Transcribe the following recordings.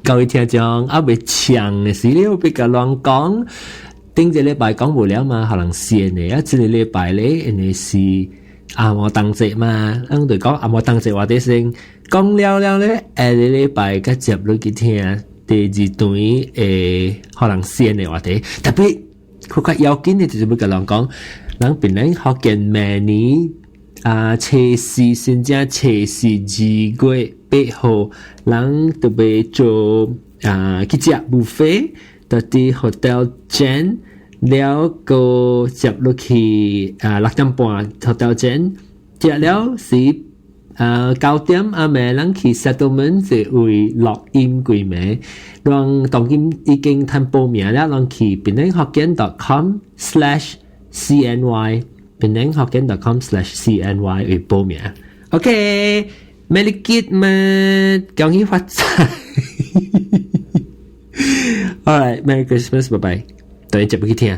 各位聽眾，啊未搶嘅時，你會比較亂講。頂一禮拜講無了嘛，可能先嘅，啊，這個禮拜咧，因為是阿摩當節嘛，咱就講阿摩當節話題先，講了了咧，下個禮拜佮接落去聽第二段誒，可能先嘅話題，特別較較要緊嘅就是欲共人講，咱檳城福建明年啊，初四先正初四2月8號，人特別做啊去食 buffet，佇 Hotel Jen，了閣接落去啊6點半 Hotel Jen，食了是啊9點暗暝，咱去 Settlement 這位錄音規暝，咱當今已經趁報名了，咱去檳城福建 .com/cny，檳城福建 .com/cny 去報名。OK，Merry Christmas，恭喜發財。All right, Merry Christmas，拜拜。等下接落去聽。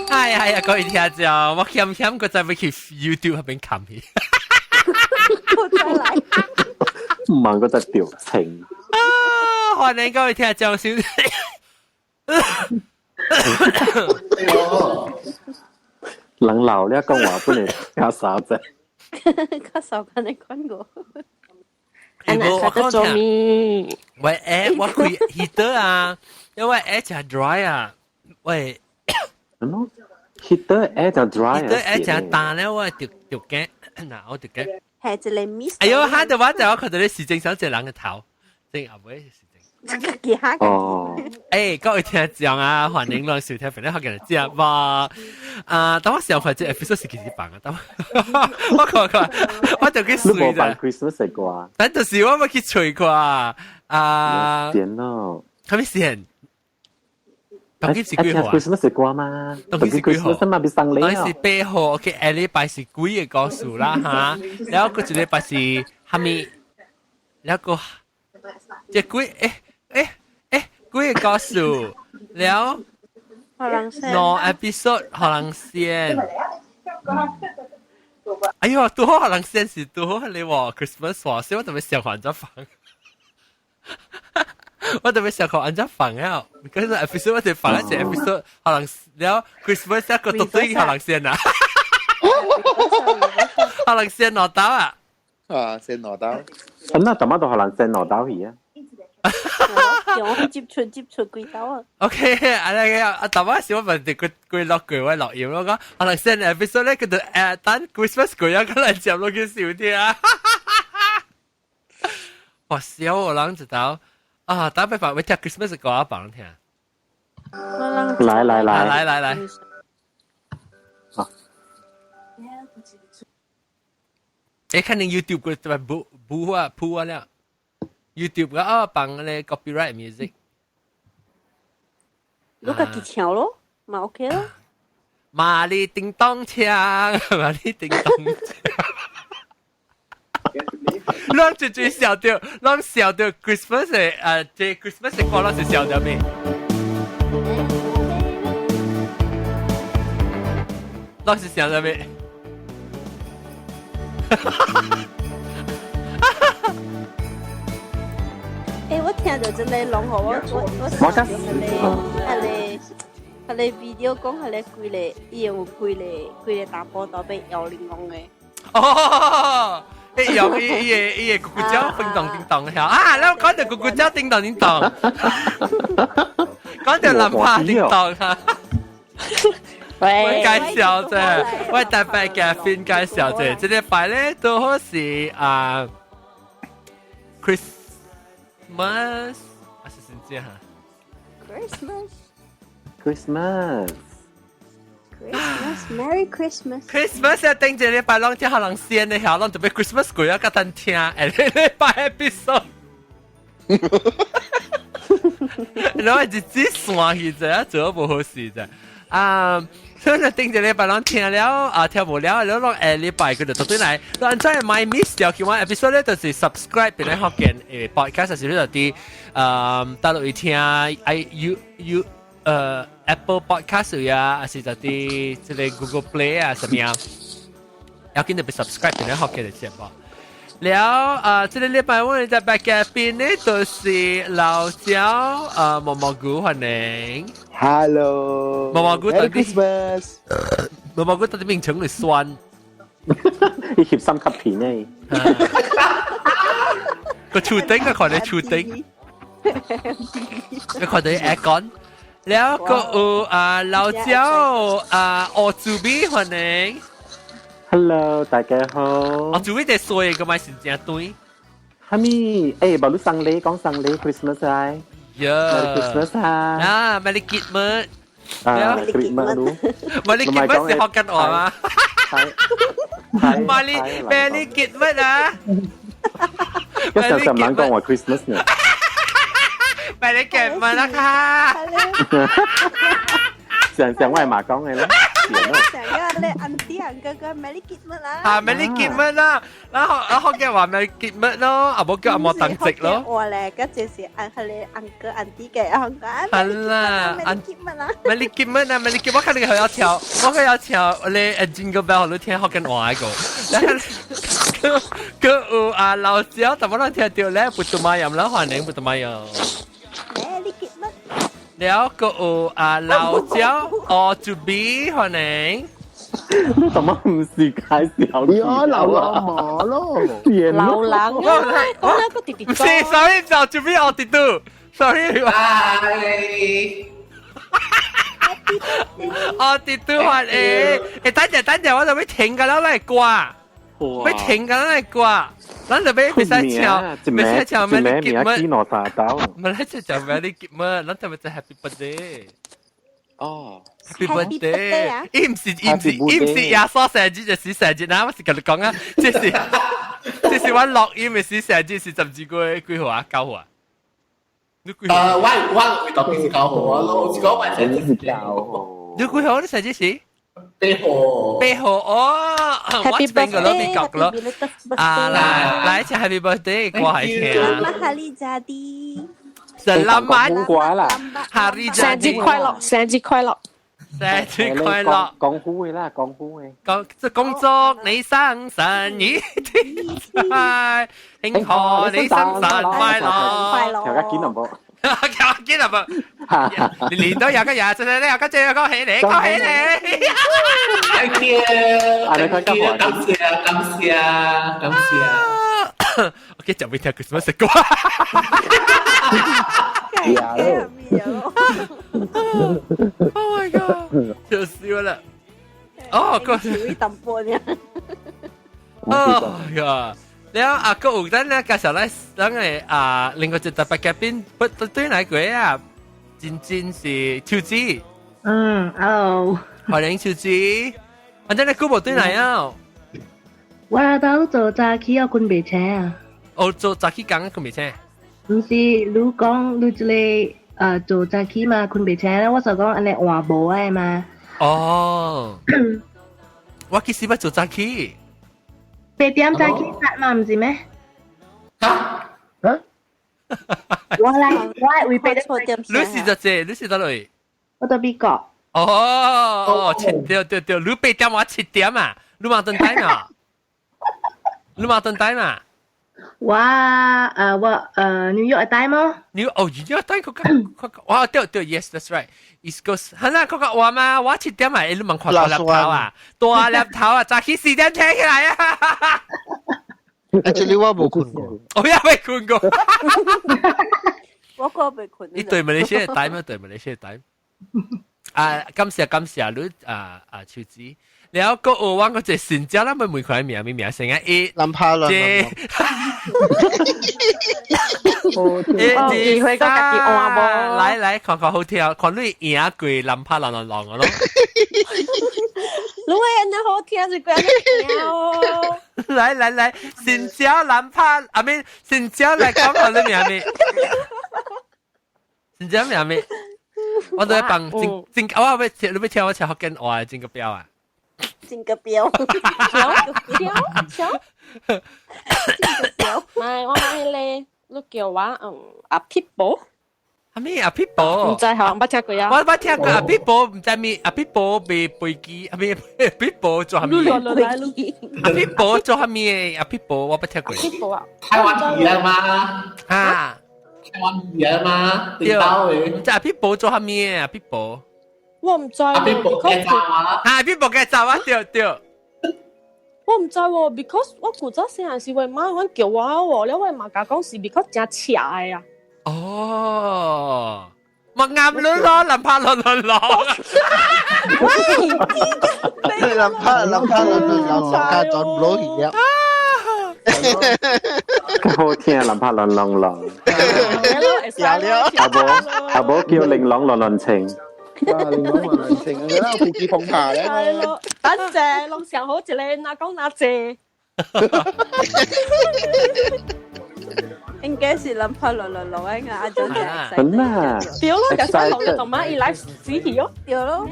係係啊，各位聽眾，我險險個再欲去 YouTube 彼邊看去。再來。唔問嗰隻表情。啊！歡迎各位聽眾收聽。人老了講話本來較少啫。較少看你看過。我講做咩？喂，誒，我開 heater 啊，因為 air 誠 dry 啊，喂。什麼？heater air 誠 dry 啊？heater air 誠乾咧，我就就驚，嗱，我就驚。係一個 miss。哎呦，哈！就我就我看到你是正想一個人嘅頭，正後尾是正。哦。誒，各位聽眾啊，歡迎來收聽《檳城福建節目》啊！當我上塊這 episode 是幾時放啊？當我看看，我就去隨啦。Christmas 的歌。但就是我欲去揣看啊。線咯。啥物線？當今是幾號啊？Christmas 的歌嘛？當今是幾號？嘛，別送禮當是8號，OK，下禮拜是幾個故事啦哈？然後閣一禮拜是蝦米？然後個這幾誒幾個故事？了兩 episode 予人先。哎呦，拄好予人先是拄好你話 Christmas 話，所以我特別想還咗放。我特別想看按怎放啊？嗰個 episode 我就放一隻 episode，可能了 Christmas 一個獨對予人先啊，予人先攞刀啊！啊，先攞刀。咁那怎麼都予人先攞刀去啊？我接觸接觸幾刀啊？OK，啊那個啊，頭先是我問佢佢落句我落音，我講予人先 episode 咧，佢就等 Christmas 過啊，佢來接落去收聽啊！哇，笑我人知道。啊！打比方，我聽 Christmas 歌放聽。來來來來來來。好。誒，看你 YouTube 個對吧？補補啊鋪啊了。YouTube 個啊放咧 copyright music。你家己唱咯，嘛 OK 咯。瑪麗叮當槍，瑪麗叮當槍。攏最最笑著，攏笑著 Christmas 的，這 Christmas 的歌攏是笑著咩？攏是笑著咩？欸，我聽著這个攏予我我我想著彼个彼個 video 講彼個幾個，伊有幾個幾個查埔都欲搖鈴王的。哦。欸，用伊伊个伊个咕咕叫叮當叮當響啊！你講到咕咕叫叮當叮當，講到藍帕叮當哈。我介紹者，我特別嘅先介紹者，這禮拜咧拄好是啊，Christmas 啊是先這哈？Christmas。 Christmas。 Christmas, Merry Christmas。 Christmas 啊，頂一禮拜攏聽予人先的，曉攏特別 Christmas 過啊，較等聽，下禮拜 episode。然後日子散去者，做無好事者。啊，所以頂一禮拜攏聽了啊，聽無了，然後攏下禮拜佢就倒轉來。你按怎會 miss 掉其他 episode 咧，就是 subscribe 檳城福建誒 podcast 是你就佇大陸聽 i u u Apple Podcast 啊，還是就佇這個 Google Play 啊，啥物啊，要緊著欲 subscribe 檳城福建的節目。了啊，這個禮拜我哋特別嘉賓呢，就是老焦啊，毛毛菇歡迎。 Hello，毛毛菇 Merry Christmas。毛毛菇到底名稱嚟酸？你翕三級片呢？個厝頂個看你厝頂，個看你 aircon。了個有啊老焦啊，我主筆歡迎。 Hello，大家好。我主筆在衰個咪是正對。哈咪，誒，無你送禮講送禮 Christmas 啊呀，Merry Christmas 啊，啊，Merry Christmas。啊，Christmas 咯，Merry Christmas 是學緊我嘛？係 Merry Christmas 啊！一上上晚講話 Christmas 呢。 Merry Christmas 啦卡。上上我係嘛講嘅咧。成日咧 auntie 哥哥 Merry Christmas 啦。啊，Merry Christmas 啦，然後然後嘅話 Merry Christmas 咯，啊冇叫阿莫等值咯。我咧，嗰就是按係你 uncle auntie 嘅，uncle。係啦，Merry Christmas 啦。 Merry Christmas 啊，Merry Christmas，我看你佢有跳，我佢有跳，你 Jingle Bell 你聽學緊我一個。佢佢有啊老焦，怎麼能聽到咧？不讀馬音啦，歡迎不讀馬音。 Merry Christmas。了個有啊老焦，我主筆歡迎。你怎麼唔是介紹？你我流浪馬咯，流浪啊！講那個弟弟唔是，sorry，就主筆我弟弟，sorry。我弟弟歡迎。誒，等陣等陣，我就要停㗎啦，嚟掛。要停㗎啦，嚟掛。咱就要袂使唱，袂使唱 Merry Christmas。攞大刀。唔係，就就 Merry Christmas，咱就咪就 Happy Birthday。哦，Happy Birthday！伊毋是伊毋是伊毋是耶穌生日就是生日啊！我是共你講啊，這是這是我錄音的時生日是12月幾號啊？9號啊？你幾號？我會特別是9號啊，我是講我生日是9號。你幾號？你生日是？8號。8號哦，我這邊個攞邊角咯。啊，來來，一齊 Happy Birthday 歌來聽。 Selamat Hari Jadi。 Selamat Hari 生日快樂，生日快樂，生日快樂。講好嘅啦，講好嘅。講這恭祝你生辰一定快，慶賀你生辰快樂。快樂。調個見唔冇？調個見唔冇？年年都有個日，真係有個這恭喜你，恭喜你。 Thank you，感謝感謝感謝。我今日未聽 Christmas 歌。呀！Oh my god！就笑啦。哦，個會淡薄呢。哦呀！了啊，個有陣咧介紹咧，等係啊，另外一特別嘉賓，不對哪個啊？真真是秋子。嗯，hello。歡迎秋子。反正你久無對來啊？我都做早起我睏袂醒啊。哦，做早起工睏袂醒？毋是，你講你這個做早起嘛，睏袂醒咧，我就講按呢換無愛嘛。哦，我其實捌做早起。 8點早起發嘛，毋是咩？嚇？嚇？我來，我為8點。你是就這，你是佗落？我佇美國。哦哦，對對對，你8點我7點啊，你嘛轉台嘛？你嘛轉台嘛？我紐約的 time 麼？紐哦，紐約 time 佢個哇對對，yes，that's right。East Coast，係啦，嗰個話嘛，我7點啊，你問看大粒頭啊，大粒頭啊，早起4點起來啊。 Actually 我無睏過，我也未睏過。我個未睏。你對馬來西亞 time 啊？對馬來西亞 time。啊，感謝感謝你啊啊，秋子。然後個有我個隻新椒，咱咪問佢名咩名先啊？一、南帕啦，一、二、三，來來看看好聽，看你贏過南帕浪浪浪咯。如果人家好聽就關你哦。來來來，新椒南帕，阿咪新椒來講看你名咩？新椒名咩？我都喺幫真真，我要聽，你要聽我唱福建話的 Jingle Bell 啊？ Jingle Bell，跳跳跳，唔係我買咧，你叫我阿 Pitbull。阿咩阿皮寶？毋知吼，毋捌聽過啊。我捌聽過阿皮寶，毋知咩阿皮寶被飛機，阿咩阿皮寶做啥物？阿皮寶做啥物？阿皮寶我捌聽過。阿皮寶啊？台灣魚啊嘛？啊？台灣魚啊嘛？對，毋知阿皮寶做啥物？阿皮寶？我毋知。阿皮寶嘅走啊！阿皮寶嘅走啊！對對。我毋知喎，because 我古早細漢時，我媽阮叫我喎，了我媽甲講是 because 誠邪的啊。哦，咪啱咯，林柏樂樂樂。林柏林柏樂樂加轉攞去了。好聽林柏樂樂樂。有了。阿無阿無叫玲瓏樂樂情。啊，玲瓏樂樂情，啊，啦，飛機碰下咧。係咯，等陣，攏上好一個，若講若濟。應該是林柏樂樂樂的阿張仔。真啊！對咯，就係落同媽伊來死去哦。對咯。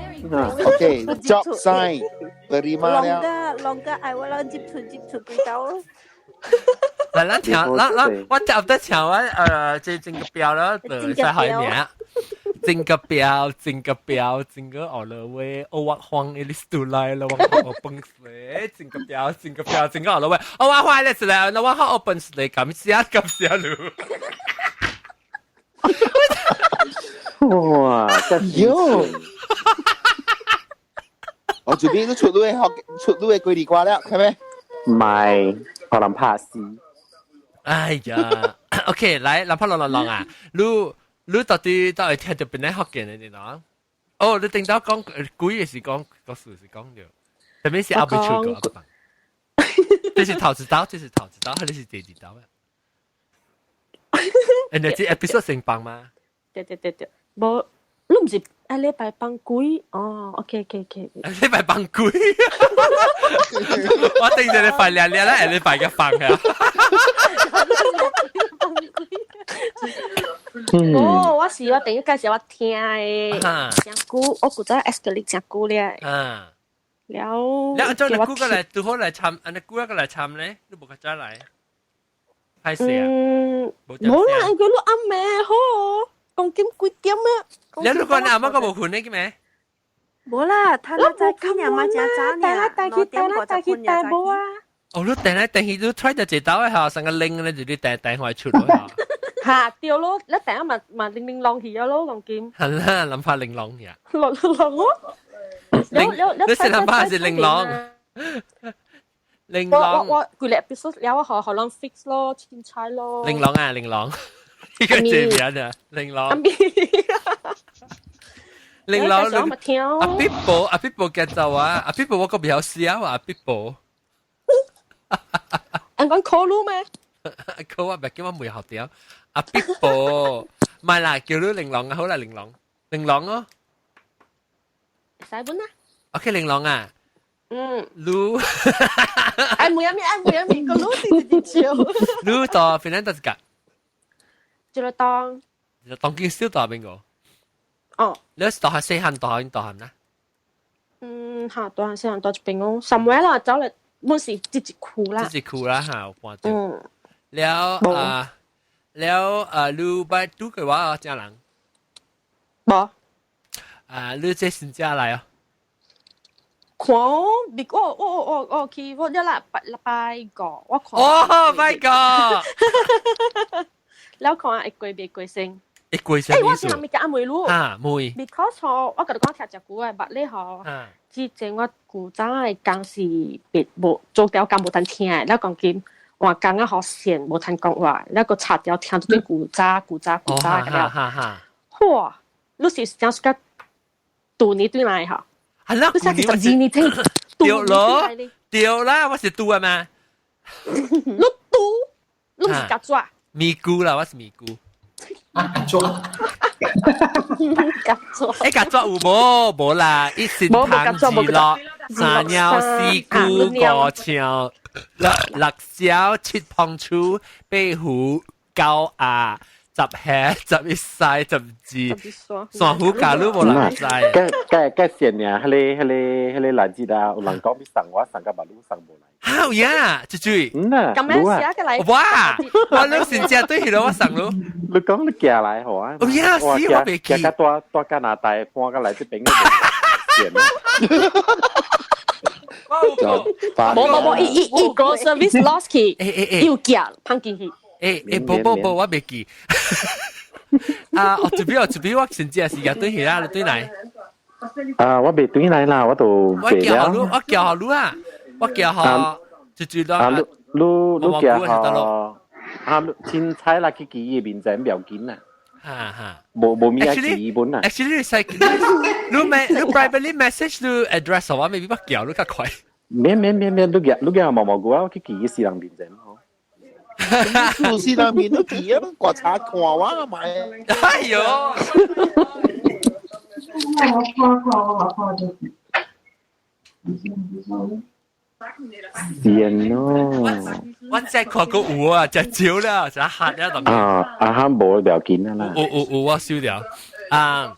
OK，job sign terima 了。攏個攏個愛我攏接觸接觸幾刀咯。來，咱聽，咱咱我接得聽我這整個標了，就使開名。整個標，整個標，整個 all the way，我慌，一直來了，我我崩死，整個標，整個標，整個 all the way，我壞了是來，那我好 open 是來，感謝感謝你。哇！喲，我這邊都出到學出到嘅鬼地瓜了，係咪？唔係，可能怕死。哎呀，OK，來，林柏樂樂樂啊，你。你到底到底聽到邊個福建的你喏？哦，你聽到講鬼也是講，故事是講著，特別是阿未出過。這是頭一刀，這是頭一刀，還是第二刀啊？誒，你這 episode 成放嗎？對對對對，無，你毋是下禮拜放鬼哦？OK OK OK。禮拜放鬼，我頂住你快兩兩啦，下禮拜嘅放啊。哦，我是我第一介紹我聽的，真久，我古早 ask 你真久了。啊，了。了，按照你估過來，拄好來參，按你估一個來參咧，你無較早來，歹勢啊。嗯，無啦，佢都暗暝好，講緊幾點啊？你如果你阿媽個無困呢，嘅咩？無啦，他那早起娘媽真早呢，帶去帶啦，帶去帶無啊。哦，你訂來訂去，你 try 就一刀的吼，成個拎咧就你訂訂回出來吼。嚇對咯，你訂啊嘛嘛零零浪去啊咯，講金。係啦，諗下玲瓏呀。落落咯。你是諗下是玲瓏。玲瓏。我我幾日必須了，我學學啷 fix 咯，凊彩咯。玲瓏啊，玲瓏，呢個字名啊，玲瓏。玲瓏，阿必寶，阿必寶嘅就啊，阿必寶我個比較少啊，阿必寶。人講 call 路咩？ call 我唔叫我梅學掉。阿必寶，唔係啦，叫你玲瓏啊，好啦，玲瓏，玲瓏咯。使本啦。 OK，玲瓏啊。嗯。滷。哎，每一面，哎，每一面個滷是直接笑。滷到芬蘭到一個。一個當。當今小大邊個？哦。你是大漢細漢大漢大漢啦？嗯，嚇，大漢細漢大一邊哦，上尾啦，走嚟。本是一區啦，一區啦嚇，有看到。嗯。了啊，了啊，你捌拄過我遮人？無。啊，你這新遮來哦？看，別我我我我去我了啦，拜拜個，我看。哦，拜個。了看會過袂過先？會過先。欸，我是咪講問你？啊，問。 Because 吼，我甲你講聽真久的，捌你吼。之前我古早的工是別無做條工無通聽的，了講緊換工啊，好線無通講話，了閣插條聽對古早古早古早的了。哇！你是真是個舊年對來哈？係啦，你是12年前對咯，對啦，我是拄啊嘛。你拄，你毋是夾紙？咪菇啦，我是咪菇。啊，夾紙。夾紙。欸，夾紙有無？無啦，一心堂二樂，三鳥四姑五唱，六六小七碰柱，八虎九鴨， 10歲、11歲、12，山虎教你無人知。該該該線呢？彼個例子啊，有人講欲送我送到馬路送無來。好呀，豬豬。嗯啊，咁樣寫個嚟。哇！我你先正對起來我送咯。你講你寄來予啊？哦呀，死我袂記。寄到蹛加拿大，搬過來這邊。無無無，伊伊伊 groceries lost 去，又寄放進去。欸欸，無無無，我袂記。啊，我這邊我這邊我先正是日對起啦，你對來。啊，我袂轉來啦，我都我叫予你，我叫予你啊，我叫予就就啊，你你你叫予啊，凊彩啦，去記伊面前不要緊啦。哈哈，無無物仔記本啊。 Actually，你使你咩？你 privately message 你 address 我，maybe 我叫你較快。免免免免，你寄你寄毛毛菇啊，我去記伊私人面前吼。私人面都記啊，刮查看我買。哎呦！我看看我看就是。善咯。我真看過有啊，真少啦，真嚇了。啊啊哈，無不要緊啊啦。有有有，我收掉。啊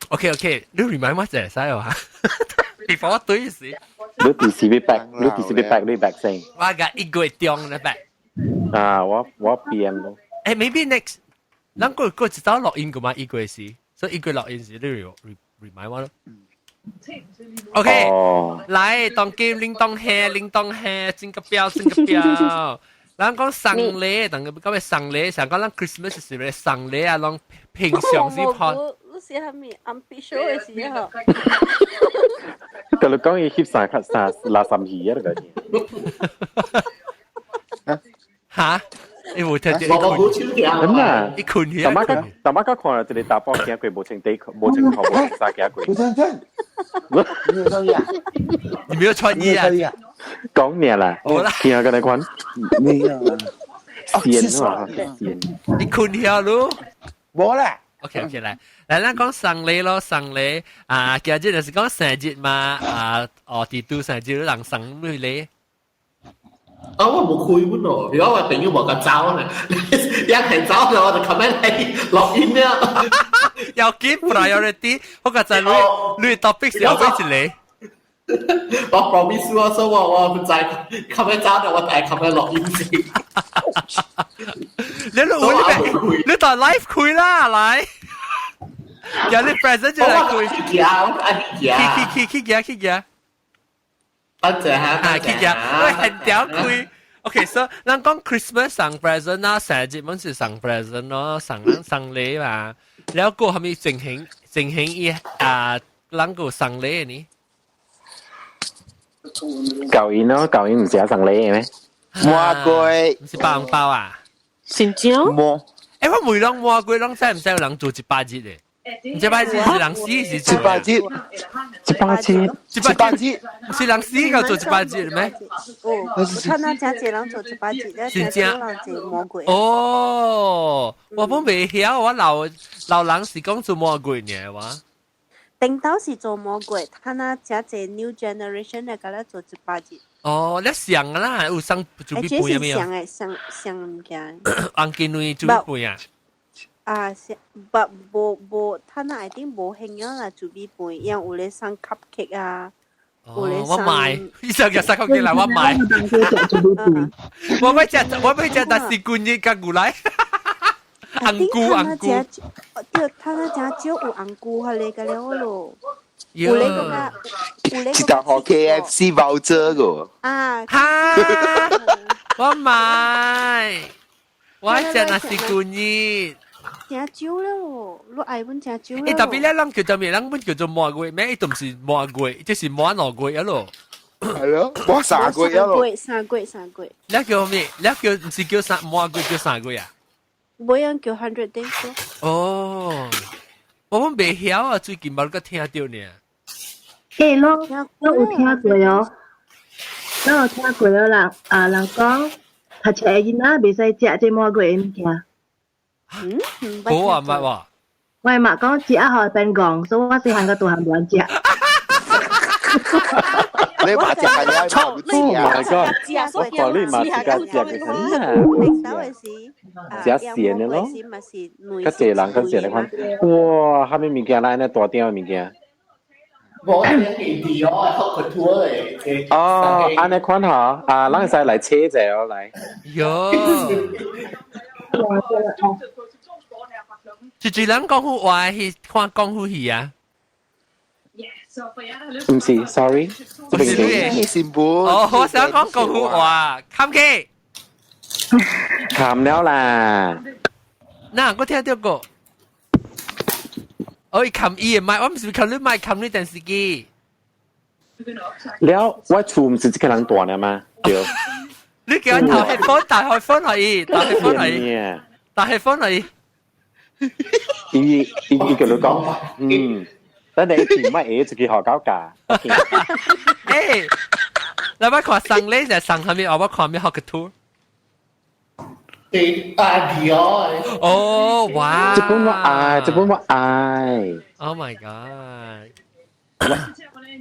，OK OK，你 remind 我一下使喎。before 我對時。你幾時欲 back？你幾時欲 back？你 back 先。我個一個月中咧 back。啊，我我 PM 咯。誒，maybe next，咱過過一早錄音個嘛，一個月時，所以一個月錄音時你 remind 我咯。OK，來，當今鈴鐺響，鈴鐺響，整個表，整個表。咱講送禮，當個講咩送禮？想講咱 Christmas 是咩送禮啊？攏平常時拍。你是啥物暗必須的時候？佢你講伊翕三卡三拉三魚啊？個。嚇？你無聽到？我冇手條。咁啊！一困起。大媽個大媽個看一個查埔行過無穿底褲，無穿褲，無穿衫行過。吳先生，你有穿衣啊？你沒有穿衣啊？講咩啦？冇啦。聽下個來看。沒有啊。線啊！線。你困起咯？冇啦。 OK OK，來來，咱講送禮咯，送禮啊，今日就是講生日嘛，啊，哦，佇拄生日人送咩禮？啊，我無開本咯，如果我朋友無共走呢，一係走了我就琴日嚟錄音了。要給 priority，我剛才你你 topic 是要俾一個。我 promise 我說我我唔知，琴日走了我係琴日錄音先。你你你當 live 開啦，來。有你 present 就來開。去行，我愛去行。去去去去行去行。多謝哈，啊，去行，喂，很屌開。OK，所以咱講 Christmas 送 present 啦，生日攏是送 present 咯，送人送禮嘛。了個係咪進行進行伊啊？咱個送禮呢？舊年咯，舊年唔是有送禮嘅咩？魔鬼唔是包紅包啊？新疆？魔。欸，我問攏魔鬼攏使唔使有人做一百日嘅？一百日是人死是一百日，一百日，一百日，是人死到做一百日咩？哦，我看到真濟人做一百日，真少人做魔鬼。哦，我本袂曉，我老老人是講做魔鬼呢，我。頂頭是做魔鬼，他那真濟 new generation 的，佮咧做一百日。哦，你上啦，有送準備飯沒有？上的上上物件。紅金女準備飯啊？啊，是，不無無，他那一定無興樣啦，準備飯，因為有咧送 cupcake 啊。哦，我買，伊上個三個幾來我買。我欲食，我欲食，但是軍人佮牛奶。紅菇紅菇。對，他那真少有紅菇，彼個個了咯。有咧個較，有咧一道予 KFC voucher 個。啊！哈！我買，我食那是軍人。真少了，你愛阮真少了。欸，特別咧，咱叫做咩？咱本叫做滿月咩？伊都毋是滿月，這是滿兩個月咯。係咯，滿3個月咯。三個月，三個月。你叫咩？你叫毋是叫三滿月叫三個月啊？無樣叫 100 days 咯。哦，我們袂曉啊，最近無個聽到呢。欸，攏攏有聽過哦，攏有聽過哦，人啊人講，讀冊的囡仔袂使食這滿月的物件。嗯，無啊，毋捌喎。我的媽講食予變戇，所以我細漢到大漢無愛食。你話食係錯，你 Oh my god！我我講你嘛自家食嘅真啊，食鹹的咯，較濟人較濟人看，哇！啥物物件來呢大鼎的物件？我係迪奧學佢拖嚟。哦，按呢款嗬，啊，咱會使來車者哦來。喲，最最人講好話係看功夫戲啊。唔是，sorry，這邊是新聞。哦，我想講功夫話，冚機，冚了啦。嗱，我聽到過，我冚伊的麥，我唔是冚你麥，冚你電視機。了，我厝唔是這個人大了嗎？對。你叫我戴 headphone，戴 headphone 嚟，戴 headphone 嚟，戴 headphone 嚟。伊伊伊叫你講，嗯。等你前乜嘢自己學搞價。誒，你捌看送禮就送啥物？我捌看咩學個圖？對，啊迪奧。哦，哇！這本我愛，這本我愛。 Oh my god！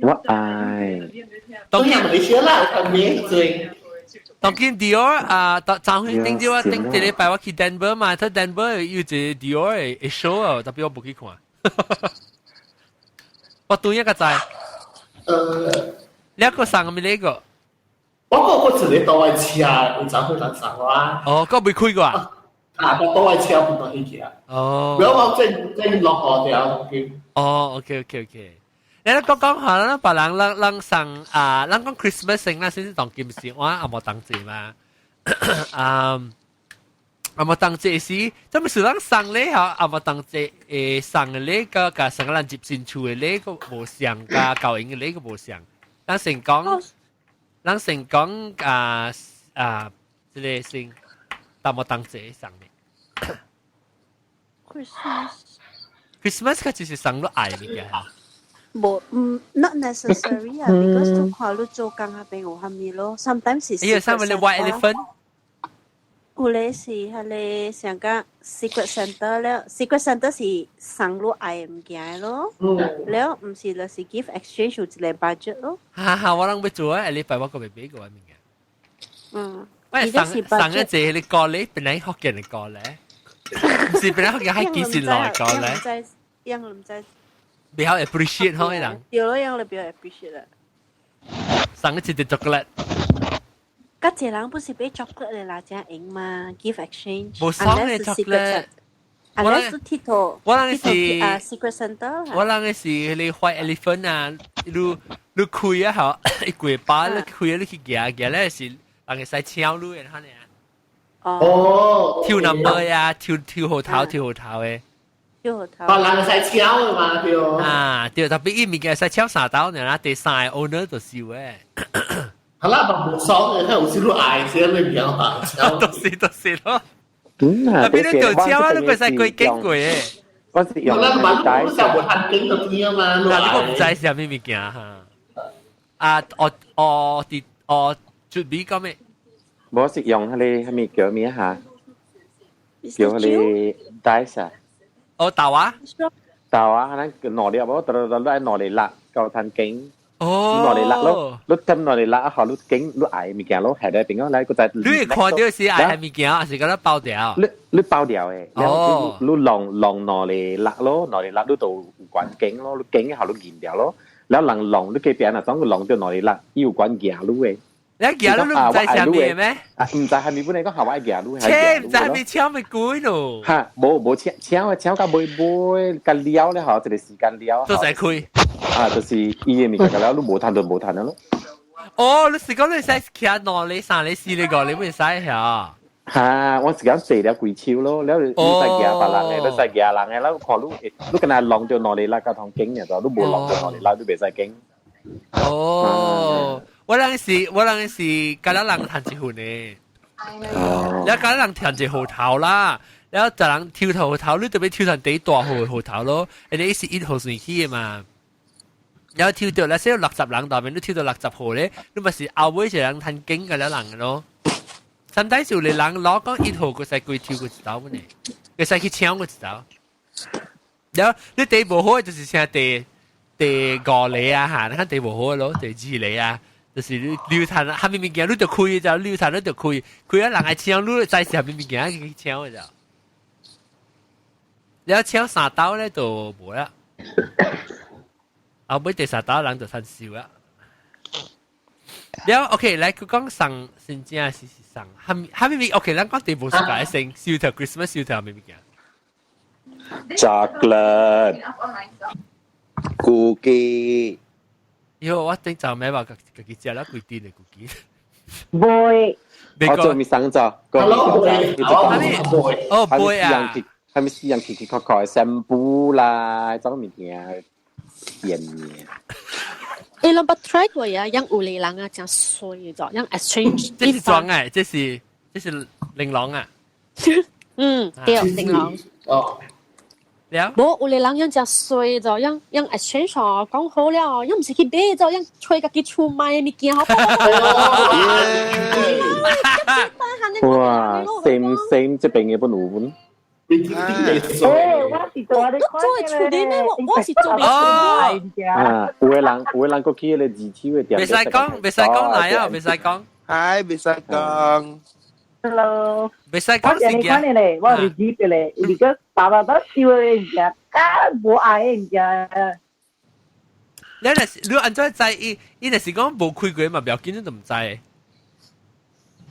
我愛。當然沒事啦，佢咩最？當今 Dior 啊，昨昏頂朝我頂一禮拜我去 Denver 嘛，睇 Denver 有一個 Dior 的 show 啊，特別我無去看。我對一個在。兩個送咪呢個？我個個一個倒位車，有昨昏人送我。哦，個未開過啊？啊，我倒位車唔到去啊。哦。如果我正正落雨條。哦，OK。你講講下啦，別人人人送啊，人講 Christmas 先啦，先當今時我阿無當節嘛。啊，阿無當節時，這麼是人送禮嚇，阿無當節誒送嘅禮個，佮送個人接新厝嘅禮個無相，佮交應嘅禮個無相。咱先講，咱先講啊啊，這個先，當無當節送嘅。 Christmas。 Christmas 佢就是送咗愛物件。無，嗯，not necessary 啊，because 都看你做工那邊有啥物咯，sometimes 是。伊有啥物咧？White elephant。有咧是彼个像講 Secret Santa 了，Secret Santa 是送你愛的物件咯，了毋是就是 gift exchange 有一個 budget 咯。哈哈，我攏欲做啊，禮拜我閣袂買過物件。喂，上上一節你過咧，本來福建的歌咧，唔是本來福建係幾時來歌咧？樣毋知。比較 appreciate 嗬，人。對咯，樣你比較 appreciate 啦。上一次的 chocolate。較濟人不是買 chocolate 的啦，正用嘛，gift exchange。無爽的 chocolate。我是鐵頭，我人是啊 Secret Santa。我人是你 white elephant 啊，你你開啊嗬，一過包你開你去行行咧是人會使搶你的，哈呢。哦。抽 number 呀，抽抽號頭，抽號頭的。抽號頭。別人會使搶的嘛，對。啊，對，特別伊物件會使搶三刀呢，啦，第三個 owner 就收的。好啦，嘛無爽的，有時你愛先你唔要啊。都是都是咯。嗯啊，特別你就搶啊，你會使過經過的。我是用我咱嘛，我上無限經就知啊嘛。嗱，你唔知是啥物物件哈？啊，我我佇我準備講咩？我是用彼个啥物叫咩哈？叫彼个 dice 啊。哦，豆啊？豆啊，咱兩粒，我得得得兩粒辣，夠趁經。哦，兩粒辣咯，你浸兩粒辣，好你經你愛物件咯，係咧，變講來個在。你會看到是愛物件，還是佮包掉？你你包掉的，哦，你弄弄兩粒辣咯，兩粒辣你就有關經咯，你經後你驗掉咯，然後人弄你隔壁若總弄到兩粒辣，伊有關行路的。你行路你毋知啥物咩？啊，毋知係咪本來講下我愛行路，切，毋知係咪搶咪鬼咯？哈，無無搶搶搶到尾尾，甲了咧吼，一個時間了。都使開。啊，就是伊的物件了，你無趁就無趁咯。哦，你是講你使騎兩里、三里、四里個，你會使嚇？哈，我是講坐了幾手咯，了你使行別人的，你使行人的，了看你，你敢若弄著兩里啦，交通經爾，你無弄著兩里啦，你袂使經。哦，我人是，我人是，佮咱人趁一份的。了佮人趁一號頭啦，了就人抽頭頭，你特別抽成第大號的號頭咯，因為是一號算起的嘛。然後抽到那些60人內面，你抽到60號咧，你咪是後尾一人趁經個了人咯。甚至是有人攞講一號，佢使過抽過一刀呢，佢使去搶過一刀。然後你第無好就是像第第五個啊嚇，你看第無好咯，第二個啊，就是你流產啊，啥物物件你就開就流產你就開，開啊人愛搶你知是啥物物件去搶的就。你搶三刀咧就無啦，後尾第三刀人就趁燒啦。了 OK，來佢講送真正是送，啥物啥物物 OK，咱講第無世界先燒條 Christmas 燒條啥物物件？Chocolate。古雞。喲，我頂就咩話，家己食啦，規定的古雞。會。我做咪生咗，個哦，杯啊，係咪私人奇奇確確shampoo 啦，種物件甜嘅。欸，攏捌 try 過啊，樣有個人啊，真衰咗，樣 exchange。這是裝啊，這是玲瓏啊。嗯，對，玲瓏。哦。了。無有個人樣真衰咗，樣樣 exchange 哦，講好了，樣毋是去買咗，樣揣家己厝買的物件，好。哇，same same 這邊嘅本有本。欸，我是做你做厝裡呢，我是做哦。啊，有的人過去迄個字體的店。袂使講，袂使講來啊，袂使講。係，袂使講。 Hello。袂使講是嘅。我咧，我是記得咧，伊個爸爸都燒的物件，較無愛的物件。你若是你按怎知伊？伊若是講無開過嘛，不要緊，你都毋知。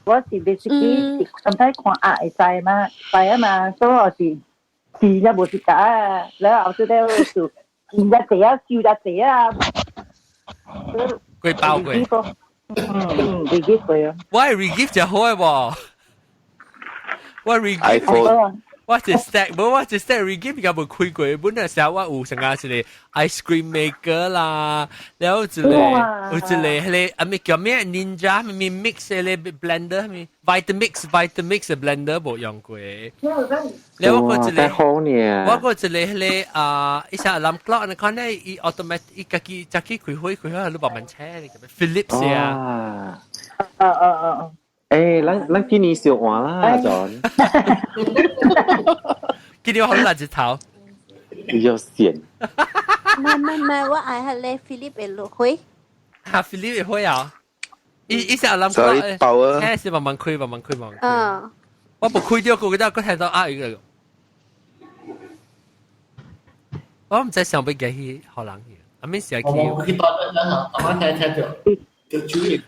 我是 basically 是上睇看鴨會知嘛，知啊嘛，所以我是是也無是假，然後後尾就見只濟啊，燒只濟啊。幾包過？嗯，regift 過啊。我係 regift 就好嘅喎，我 regift。我一 set 無，我一 set regift 比較無開過，本來時候我有成個一個 ice cream maker 啦，然後有一個彼個啊咩叫咩 Ninja 咩 mix 彼個 blender 咩 Vitamix 的 blender 無用過。然後我個一個，我個一個彼個啊，一下 alarm clock 你看咧，伊 automatic 伊家己家己開火開火，你慢慢車，Philips 啊。啊啊啊啊！欸，咱今年燒換啦，John。今年我好爛一頭。有線。唔係唔係，我愛彼個 Philips 的落火。哈，Philips 的火啊！伊是 alarm clock，欸，是慢慢開，慢慢開，慢慢開。嗯。我無開掉，個個聽到啊一個。我毋知想欲寄去予人去，阿免成日去。我去當啦，阿媽聽聽著。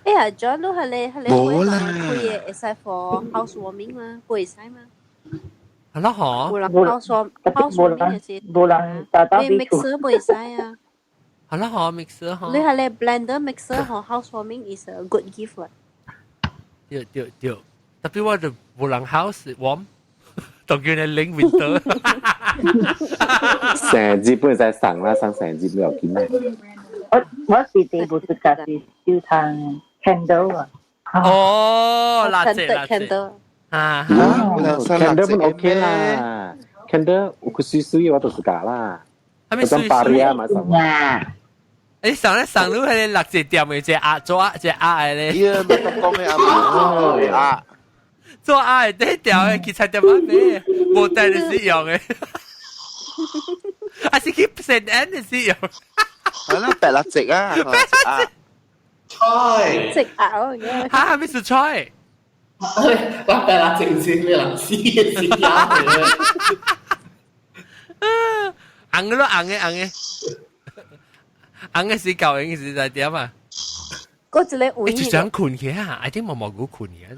哎呀，John，你彼個火慢慢開的，會使 for housewarming 嗎？不會使嗎？係咯，嗬。無人 housewarming 是。無人打打你 mixer 不會使啊？係咯，嗬，mixer 嗬。你彼個 blender mixer 嗬，housewarming is a good gift。對對對，特別我就無人 house warm，當叫你冷 winter。成日本使送啦，送成日不要緊啦。我是第無出家是燒炭 candle 啊。哦，蠟燭蠟燭。啊，candle 本 OK 啦，candle 有個水水我都是假啦。係咪水水啊嘛？你上咧上路係蠟燭店嘅，隻鴨做隻鴨嘅咧。咦，乜咁講嘅鴨鴨？做鴨嘅啲條嘅，其實點樣咩？無帶的是用嘅，還是去聖安的是用。係啦，白蠟燭啊，白蠟燭。菜。食鴨嘅。嚇，咩是菜？我白蠟燭是咩人死嘅是鴨嘅。紅嘅咯，紅嘅，紅嘅，紅嘅是舊型是在點啊？嗰一個你就想困起啊？I think 毛毛菇困起啊？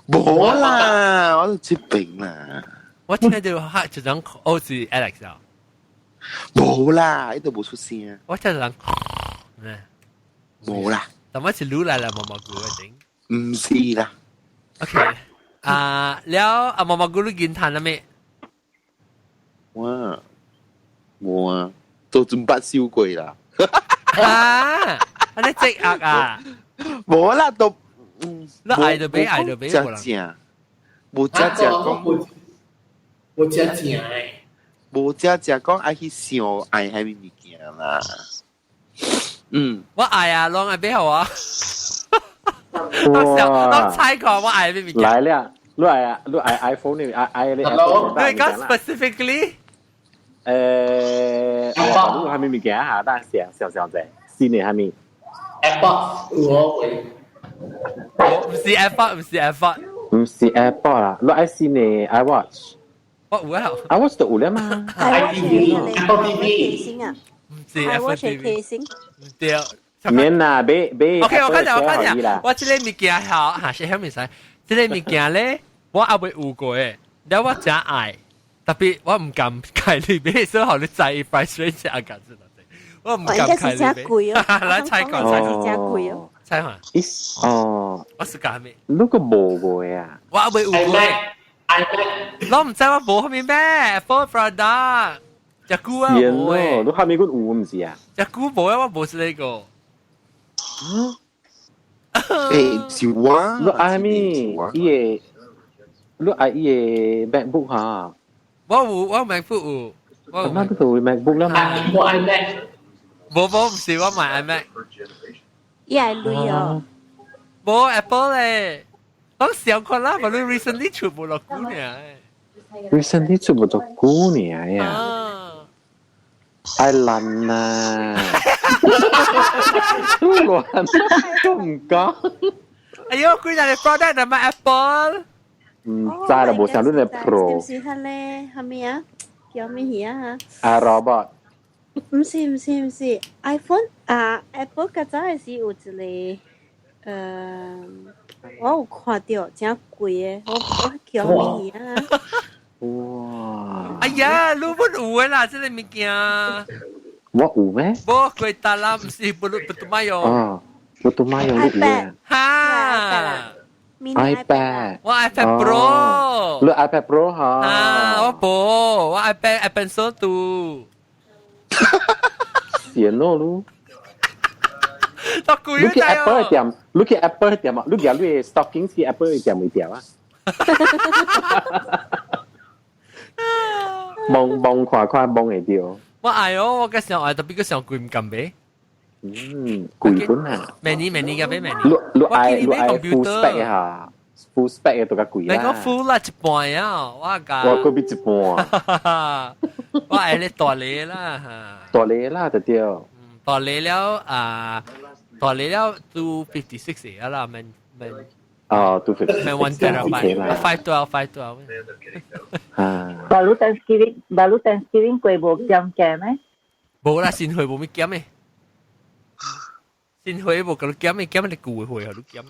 冇啦，我都這邊啦。我聽到嚇就想，哦是 Alex 啊。冇啦，呢度冇出聲。我聽到人咩？冇啦。但我是擼來啦，毛毛菇嘅頂。唔是啦。 OK，啊，了啊毛毛菇你見談啦咩？哇，冇啊，都準捌燒過啦。啊，你積壓啊？冇啦，都你愛就俾，愛就俾，冇正，冇正正講，冇正正誒，冇正正講愛去想愛彼物件啦。嗯，我愛啊，攏愛俾我。我猜過我愛咩物件？來了，你愛啊，你愛 iPhone 你愛愛你 Apple。你講 specifically？我你有啥物物件哈？等想想想者，新的啥物？ AirPods 有我會。唔是 AirPod，唔是 AirPod。唔是 AirPod 啦，你愛新的 iWatch。我有啊。 iWatch 就有了嘛。 iWatch Apple TV。啊。唔是 Apple TV。對。免啦，買買。 OK，我看下，我看下，我這個物件好，嚇是啥物事？這個物件咧，我猶未有過的，了我真愛，特別我唔敢開你買，所以予你知 price range 啊，咁子。我唔敢開你買。貴哦。來猜講，猜講，真貴哦。猜下。哦。我是講咩？你個無過啊？我猶未有過。我唔知我無後面咩？Apple product，隻久啊無誒。你後面個有唔是啊？隻久無啊，我無是呢個。誒，是我。你愛咩？伊個，你愛伊個 MacBook 哈？我有，我 MacBook 有。我媽都有 MacBook 啦嘛。我 iMac。無無，唔是我買 iMac。伊係鐳哦。無 Apple 咧，我想看啦，無你 recently 出無落久呢。 recently 出無落久呢呀？愛爛啊！亂都唔講。哎呦，幾若個 product 就買 Apple。唔知啦，無想你係 Pro。是係咧，係咪啊？叫咩嘢啊？啊，robot。唔是唔是唔是，iPhone 啊，Apple 較早的時有一個，我有看到真貴的，我叫咩嘢啊？哇！哎呀，你本有的啦，這個物件。我有咩？無貴達啦，唔是不不都買喲。哦，不都買喲，你有啊？哈！iPad，我 iPad Pro，你 iPad Pro 哈？啊，我無，我 iPad iPad Pencil 2。閒咯，你。都貴你去 Apple 店，你去 Apple 店啊？你舉你 stocking 去 Apple 店未店啊？望望看看望會著。我愛哦，我個上愛，特別個上貴唔敢買。嗯，貴本啊。明年明年嘅買明年。你愛 full spec 嚇，full spec 嘅都較貴啦。你講 full 啦一半啊，我講。我閣比一半。我愛你大禮啦嚇。大禮啦就對。大禮了啊，大禮了 256 啦，免免。哦，256。免 1 terabyte，512 512。啊。 Baru Thanksgiving， baru Thanksgiving 過無減價咩？無啦，新歲無咩減的。新歲無共你減的，減你舊的歲予你減。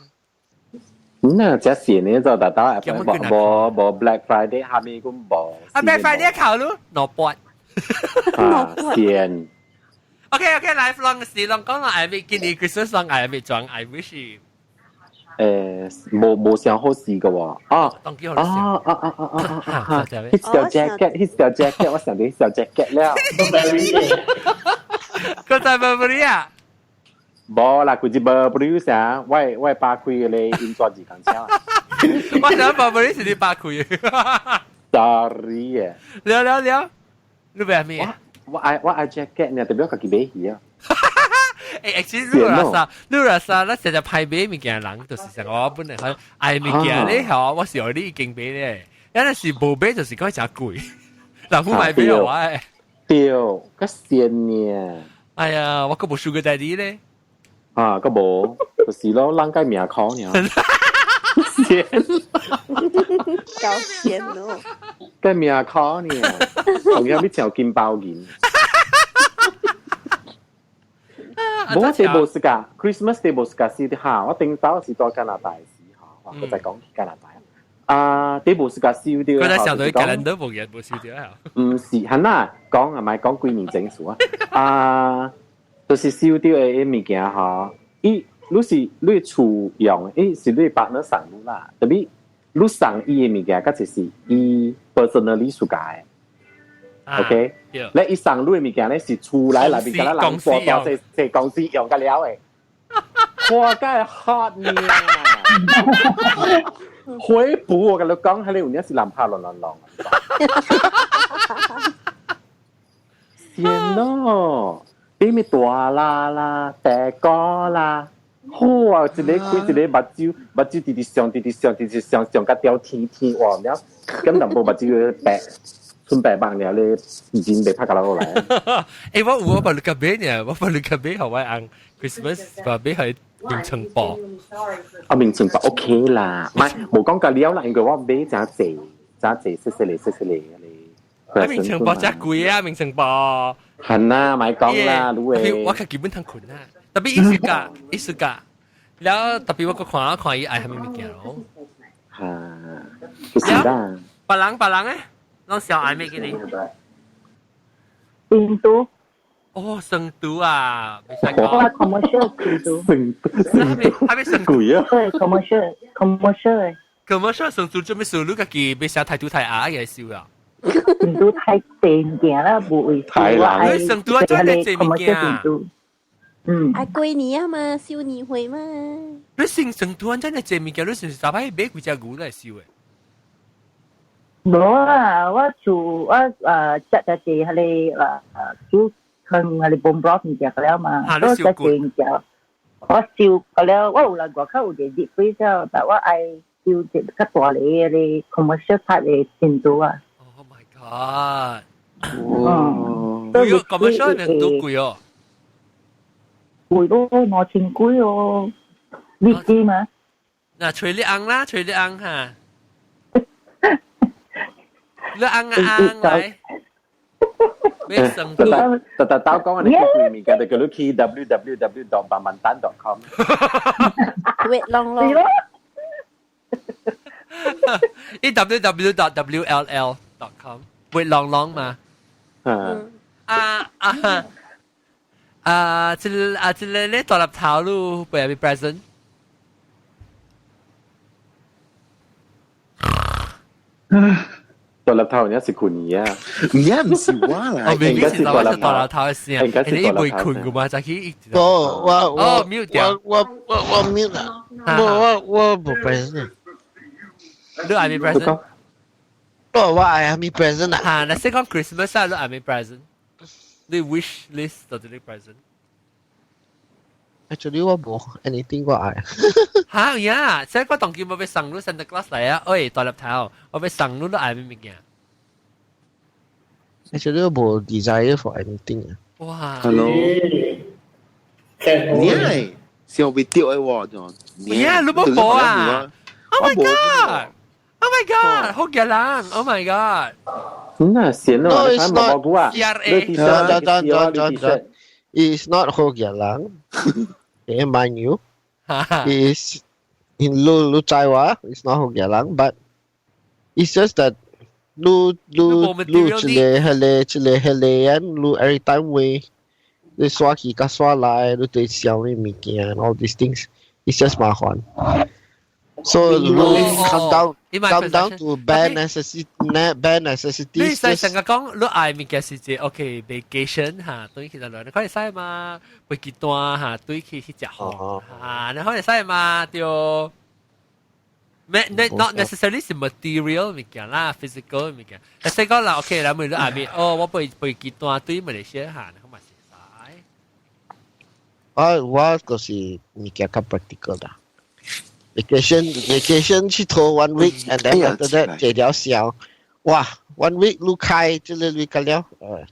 嗯，這是呢就達到無無 Black Friday 下面個無。啊 Black Friday 考慮兩半。啊，線。 OK OK，來浪是浪講啦，愛未今年 Christmas 浪愛未裝愛 wish。無無上好事嘅喎，啊啊啊啊啊啊啊！彼條 jacket，彼條 jacket，我想到彼條 jacket 了。個在 Burberry 啊？無啦，佢只 Burberry 啥？我爸開嘅咧，印刷字工廠。我想 Burberry 是你爸開嘅。 Sorry 啊！了了了，你買咩？我愛 jacket 呢，特別我家己買去啊。誒，actually 你若啥，你若啥，咱成日派買物件人，就是成我本來愛物件咧，吼，我是愛你已經買咧，有陣時無買就是講真貴，人不買俾我誒。對，較鮮呢。哎呀，我閣無 sugar daddy 咧。啊，閣無，就是咯，人該命苦爾。鮮，夠鮮咯。該命苦爾，同樣要穿金包銀。無我哋無時間，Christmas 哋無時間是嚇，我頂早是到加拿大時嚇，我再講去加拿大。啊，啲無時間燒掉。佢在想到加拿大無嘢無燒掉啊。唔是，係啦，講係咪講幾年前事啊？啊，就是燒掉的物件嚇，伊你是你厝用，伊是你 partner 送你啦，特別你送伊的物件，佮就是伊 personally 自家的。OK，你伊送你的物件咧是厝內內面敢若人大大細細公司用甲了的，哇，梗係 hot 呢！回補我共你講，彼個有影是男拍亂亂亂。天咯，比咪大啦啦，大哥啦，好啊！一个開一個目睭，目睭直直上，直直上，直直上，上甲掉天天哇！了，咁淡薄目睭白。吞白白了，你人袂拍甲落來。欸，我有我把你個買呢，我把你個買予我翁 Christmas 把買予眠床布。啊，眠床布 OK 啦，唔係無講夠了啦，因為我買誠濟，誠濟，細細粒細細粒啊，眠床布誠貴啊，眠床布。係啦，咪講啦，你會。我較基本通睏啦，特別藝術家，藝術家，了特別我閣看看伊愛啥物物件咯。嚇，就是啦。別人別人咧，攏小愛咩給你？成都。哦，成都啊，袂使講。我 commercial 成都。成都。還沒成貴啊？對，commercial commercial。 commercial 成都做咩事？你家己欲寫太拄太鴨也燒啊？成都太濟物件啦，無位。太難。你成都啊，做咩濟物件？嗯。啊，過年啊嘛，燒年會嘛。你成成都真係濟物件，你是唔是早擺買幾隻牛來燒的？無啊，我厝我食食濟彼个煮湯彼个 bone broth 物件了嘛，我食濟物件。我燒個了，我有來外口有一個熱水了，但我愛燒一個較大个彼個 commercial type 的成都啊。 Oh my god！嗯，貴哦，commercial 成都貴哦。貴咯，2000幾哦，你知嗎？嗱，隨你翁啦，隨你翁嚇。你翁啊翁來。咩成都？特特兜講你貴物件，就叫你去 www.bamantan.com。喂，浪浪。伊 www.wll.com 會浪浪嘛？嗯。啊啊啊！這個啊，這個咧大粒頭路會有 present。大粒頭人是困去啊！唔係唔是我啦，哦，明明是大粒頭的聲，應該是你未困過嘛？就去。哦，我我 mute 掉，我我我 mute 啦，我我我無 present。你愛咩 present？哦，我愛咩 present 啊？嚇，嗱，先講 Christmas 啊，你愛咩 present？你 wish list 到底你 present？ Actually 我無 anything 我愛。嚇呀！即係我當今我欲送你 Santa Claus 來啊！喂，大粒頭，我欲送你，你愛咩物件？ Actually 我無 desire for anything 啊。哇！Hello。你係想袂著的喎，就。呀，你冇無啊？Oh my god！Oh my god！好嘅人！Oh my god！那閒咯，你睇毛毛菇啊？CRA。等等等等等。It's not 好嘅人。Eh, mind you, is in 你你知話，it's not 好嘅人，but it's just that 你你你一個彼個一個彼個人，你 every time 會你刷去佮刷來，你得想你物件，all these things, it's just 麻煩。So 你 come down to bare necessity, bare necessities. 你使成日講你愛物件是這 OK vacation 嚇，對其實來你可以使嘛，飛機單嚇，對去去食好嚇，你可以使嘛對。咩？Not necessarily 是 material 物件啦，physical 物件。但係講啦，OK 啦，每你愛物，哦，我飛飛機單對馬來西亞嚇，你講嘛是使。我我就是物件較 practical 啦。vacation vacation 去拖 one week and then after that 這條小，哇，one week 你開這個你個了，唔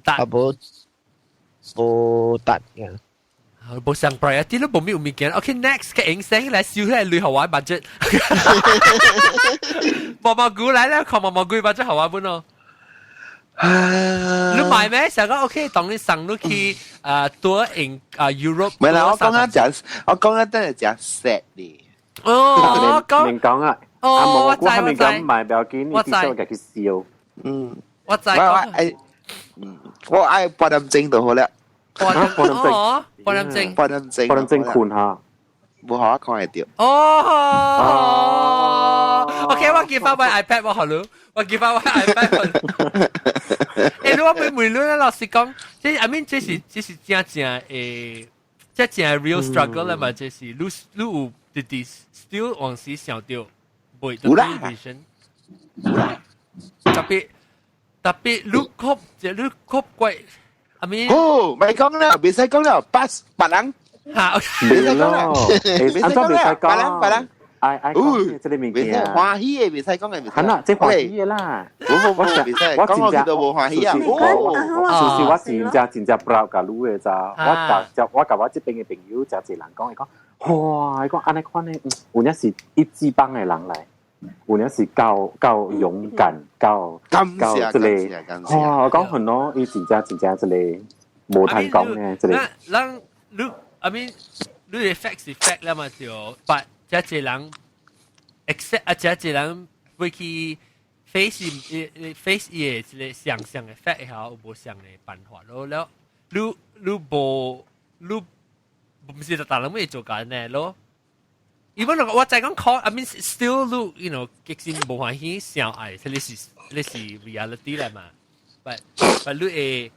得，啊無無得嘅。無上 priority 都無咩物件。OK，next 嘅影聲來燒起旅行玩 budget。毛毛菇來啦，看毛毛菇 budget 好玩本咯。你買咩？成個 OK，當你送你去啊多 in 啊 Europe。唔係啦，我講緊講，我講緊真係講 sad 嘅。哦，我講。你講啊，哦，我知我知。我買不要緊，你至少給佢燒。嗯，我知。我愛，我愛八點鐘就好了。八點鐘，八點鐘，八點鐘，八點鐘睏下。無好看會著。哦，OK，我寄翻我 iPad 我好了，我寄翻我 iPad。欸，你我每每輪老實講，這 I mean 這是真正誒，這正 real struggle 啦嘛，這是你你有直直 still 往時想著，袂得 vision。有啦，特別特別你確這你確怪，I mean，哦，咪講啦，袂使講啦，pass 別人。嚇，袂使講啦，袂使講啦，別人別人。愛愛講這個物件。歡喜的，袂使講的，袂使。係啦，這歡喜的啦。無無無，袂使講我都無歡喜啊。事實我真正真正 proud 佮你的咋，我佮我這邊的朋友誠濟人講，伊講，哇，伊講按呢款的，有影是一級棒的人來，有影是夠夠勇敢，夠夠這個，哇，我講很多，伊真正真正這個無通講呢，這個。咱你，I mean，你的 fact 是 fact 啦嘛，對，but 這濟人 accept 啊，這濟人會去 face face 伊的這個想象的 fact 也好，有無相的辦法咯。了，你你無你毋是逐人會做緊呢咯。even 我再講 call，I mean still 你 you know 激心無歡喜相愛，這個是這是 reality 來嘛。But 你會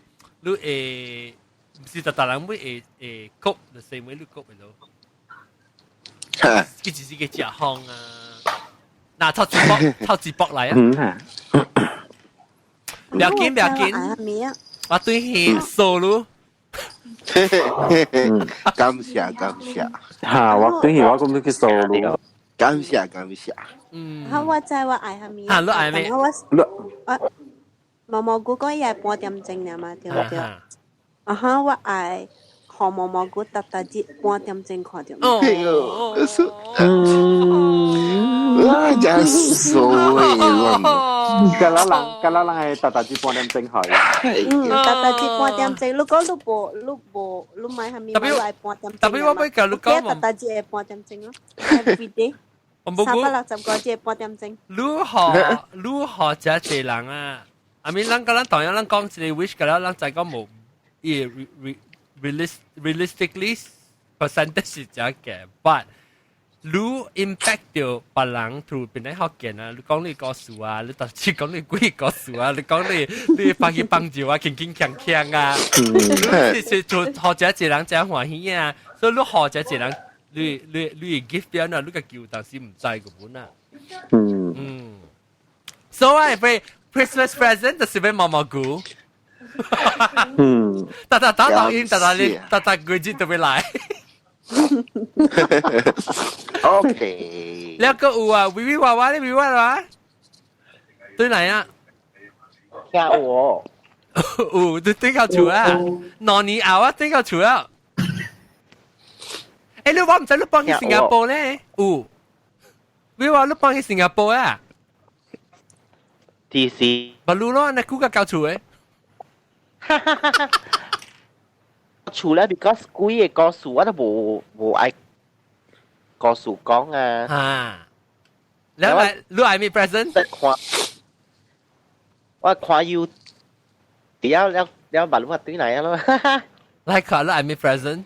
毋是逐人會會會 cope the same way 你 cope 的咯。佢只是個食風啊！嗱，頭一搏，頭一搏來啊！不要緊，不要緊，我對佢數咯。感謝感謝。嚇！我對佢我咁都去數咯。感謝感謝。嗯。嚇！我知我愛蝦米。嚇！你愛咩？我我毛毛菇講伊愛半點鐘爾嘛，對毋對？啊哈！我愛。予毛毛菇逐逐日半點鐘看著。哦，嗯，真衰喎！敢若人，敢若人係逐逐日半點鐘去。嗯，逐逐日半點鐘，你講你無，你無，你買蝦米？你愛半點鐘。特別我欲共你講，逐逐日會半點鐘咯，every day。365日半點鐘。你予你予這濟人啊！I mean，咱佮咱同樣咱講一個 wish，佮咱知講無，伊 realistically percentage 是誠低，but 你 impact 到別人 through 變咧福建啊！你講你故事啊，你特別講你鬼故事啊，你講你你發去幫助啊，輕輕鏘鏘啊，你是做予這一人誠歡喜啊，所以你予這一人，你你你 gift 表啊，你個叫當時毋知個本啊。嗯嗯，所以俾 Christmas present 就是俾毛毛菇。嗯，逐逐打抖音，逐逐你，逐逐季節都會來。 OK。兩個有啊，微微娃娃你微娃娃，對來啊？聽有有，對對到厝啊，2年後啊，對到厝啊。欸，你我毋知你搬去新加坡咧？有，你話你搬去新加坡啊？D C。不如咯，你估個到厝的。厝咧，because 幾个故事我都無無愛故事講啊。啊，你愛你愛咩 present？看，我看有，了了了，馬路啊對來啊咯。來看你愛咩 present？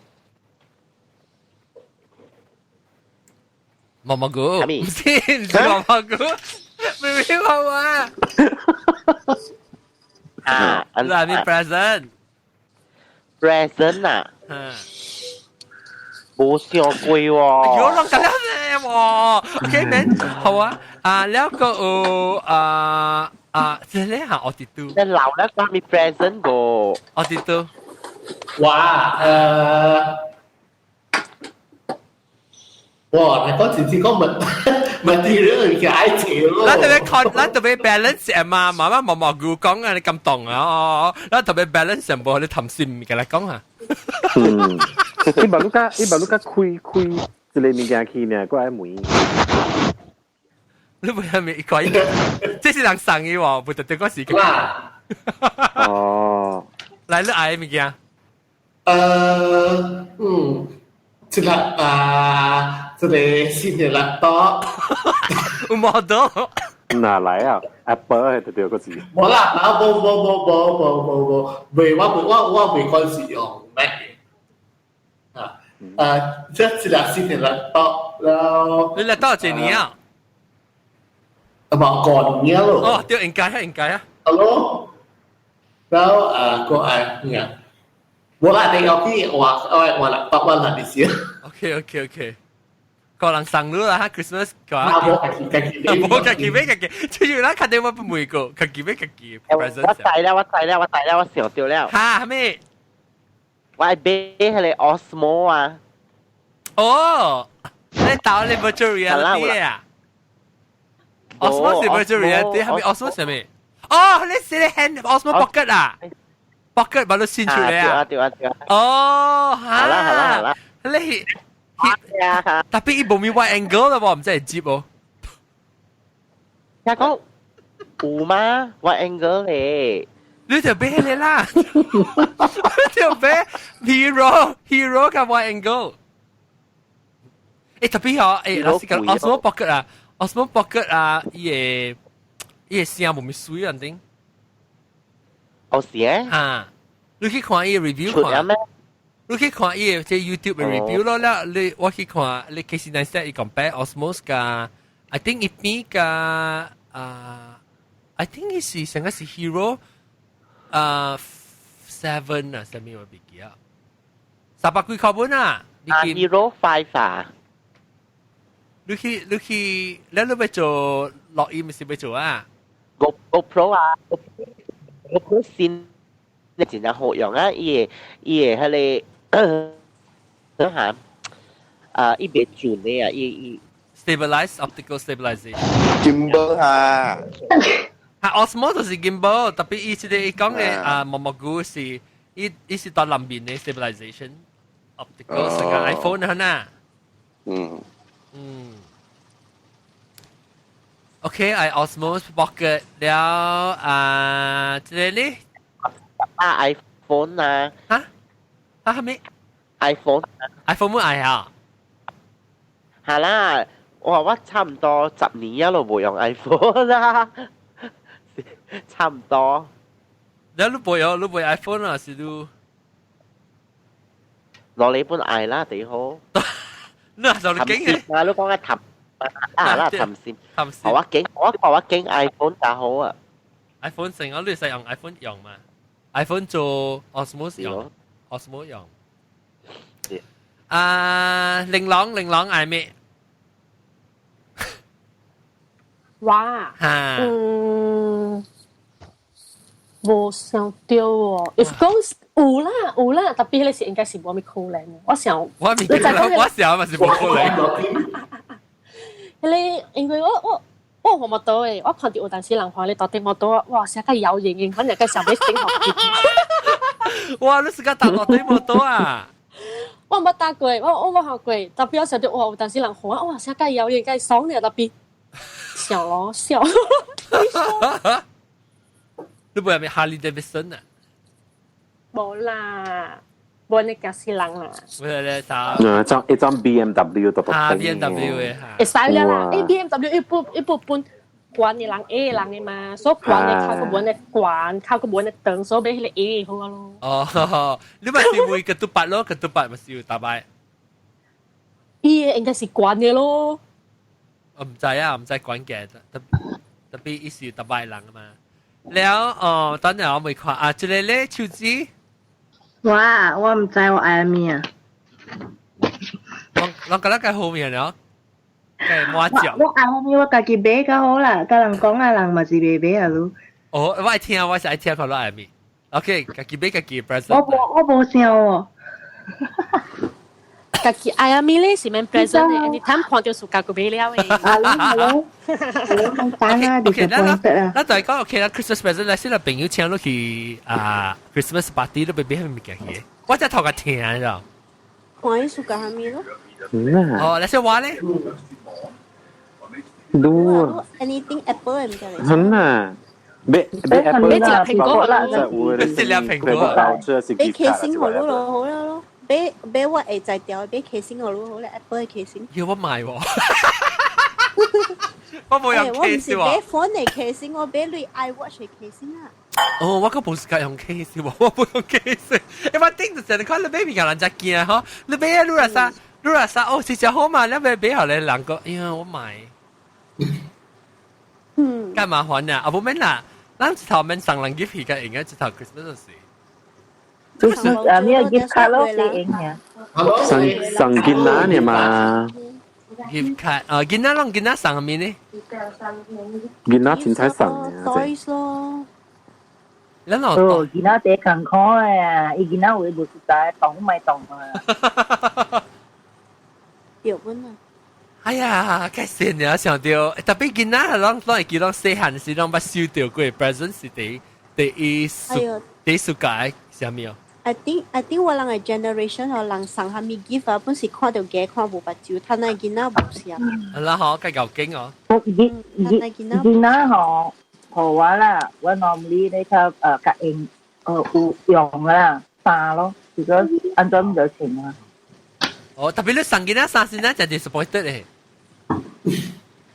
毛毛菇，唔是唔是毛毛菇，明明好啊。啊，你愛咩 present？ present 啊，無想過喎。有攏咁樣咧喎，OK man，好啊，啊，了個有啊啊，這咧下我哋都。你老咧關咩 present 個？我哋都。哇，哇！你講直接講 material 嘅愛情咯。咱特別看，咱特別 balance 嘛，媽媽毛毛菇講啊，你感動啊，哦，咱特別 balance 全部你談心嘅來講啊。嗯，你把你家，你把你家開開一個物件去呢，我愛問。你不係咪可以？這是人送的喎，不特別嗰時。哦。來，你愛物件？嗯。這個啊，這個新的 laptop，有冇到？哪來啊？Apple 係對個字。無啦，無無無無無無無，未我未我我未關是用 Mac 嘅。啊啊，這這個新的 laptop 了。你 laptop 幾年啊？啊，無過年咯。哦，對，應該啊，應該啊。係咯。然後啊，個愛咩啊？無啦，你有去我我我 laptop 我嗱你先。 OK。個人送你啦，Christmas 個。啊，無家己家己無家己買家己，就是咱肯定我不每個，家己買家己 present。我知啦，我知啦，我知啦，我想到了。哈，咩？我愛買彼個 Osmo 啊。哦。你打你 virtual reality 啊？Osmo 是 virtual reality，係咪 Osmo 係咪？哦，你是你 hand Osmo Pocket 啊？Pocket 把你先出嚟啊？對啊對啊。哦，嚇！好啦好啦好啦。你特別伊無咪 wide angle 啦噃，唔知係接哦。聽講有嗎？wide angle 咧。你條啤你啦，你條啤 hero hero 加 wide angle。誒特別嗬，誒老實講，Osmo Pocket 啊，Osmo Pocket 啊，伊個伊個聲無咪水啊，定？哦是誒。啊，你去看伊個 review 看。咩？你去看伊個這 YouTube 嘅 review 咯，啦，你我去看你 Casey Neistat 伊 compare Osmo 加，I think 伊邊加啊，I think 伊是成個是 Hero。啊 seven 啊，啥物我袂記啊，三百幾塊本啊，你 Hero 5 啊，你去你去，你你欲做錄音是欲做啊？GoPro 啊，GoPro 先，你真正好用啊！伊個伊個彼個嚇啊，伊袂轉的啊，伊伊 stabilize optical stabilization gimbal 哈。啊，Osmo 就是 gimbal，特別伊這個伊講嘅啊，毛毛菇是伊伊是到南邊嘅 stabilization optical 是個 iPhone 啊呐。嗯嗯。OK，I Osmo Pocket 了啊，這個咧啊 iPhone 啊，嚇啊係咪 iPhone iPhone 冇愛啊？係啦，我我差唔多10年一路冇用 iPhone 啦。差唔多。你你冇有你冇 iPhone 啊？是你攞你本愛啦，幾好。你就你驚嘅。啊，你講嘅談啊啦，談線。談線。我驚我我驚 iPhone 就好啊。 iPhone 成我你使用 iPhone 用嘛？iPhone 做 Osmo 用，Osmo 用。啊，玲瑯玲瑯愛咩？哇！嗯，無想到喎。If 講有啦有啦，特別你是應該是無咩可能。我想我未記得，我想嘛是無可能。你因為我我我我冇到誒，我看到有陣時人看你搭電摩托，哇！成個搖型型，反正個想欲頂學。哇！你是個搭大摩托啊？我冇搭過，我我冇學過，特別我想到哇，有陣時人看哇，成個搖型，個爽咧特別。笑咯笑。你冇係咪 Harley Davidson 啊？冇啦，冇你駕駛人啦。冇咧啥？啊，張一張 BMW 都啊 BMW 嘅嚇。會使啦啦，誒 BMW 一部一部本慣嘅人 A 人嘅嘛，所以慣嘅靠個本嘅慣，靠個本嘅長，所以買彼個 A 好啊咯。哦，你咪是會ketupat 咯，ketupat 咪是要打敗。伊個應該是慣嘅咯。我唔知啊，唔知關嘅，特特別伊是打敗人啊嘛。了哦，等陣我未看啊，這個咧手指。哇，我唔知我愛咩啊。我我覺得計好面了，計抹腳。我愛咩？我家己買較好啦，佮人講啊，人嘛是袂買啊嚕。哦，我愛聽，我是愛聽看落愛咩？OK，家己買家己 present。我無我無想喎。家己愛啊咪咧是免 present 的，anytime 看到暑假就買了的。 Hello hello，單啊，disappointed 啊。咱就係講 OK 啦，Christmas present 咧，先啦，朋友請你去啊 Christmas party 都欲買啥物件去？我真頭殼疼你知道。看伊暑假啥物咯？哦，你說我咧？擼 Anything Apple 唔知你。很啊，買買 Apple 買一粒蘋果啦，買一粒蘋果，買 casing 好咯，好啦咯。買買我會在掉，買 casing 好咯，好咧，Apple 嘅 casing。要我買喎，我冇用我唔 case 是買 phone 嘅 casing，我買類 iWatch 嘅 casing 啊。哦，我個無是用 case 喎，我冇用 case。因為頂就成日看你買物件人才驚嗬，你買啊，你若啥，你若啥，哦，是真好嘛，你買買好咧，人講，哎呀，我買。嗯。幹麻煩啊，啊無免啦，咱一頭免送人 gift 嘅，應該一頭 Christmas 時。就是啊，咩 gift card 咯，是用嘅。送送囡仔呢嘛？ gift card 啊，囡仔攏囡仔送啥物呢？囡仔凊彩送嘅。 Toys 咯。咱哦，囡仔第艱苦嘅，伊囡仔有無實在動咪動啊。對本啊。哎呀，較善啊！想到特別囡仔攏攏會記攏細漢時攏捌收到過 present 是第第一暑第一暑假啥物哦？ I think 我人嘅 generation 哦，人送啥物 gift 啊，本是看到嘅看無目睭，趁那囡仔無是啊。係啦，嗬，較𠢕經哦。囡囡仔吼，予我啦，我 normally 咧較較用有用啦衫咯，如果按怎就穿啊。哦，特別你送囡仔衫先，真 disappointed 咧。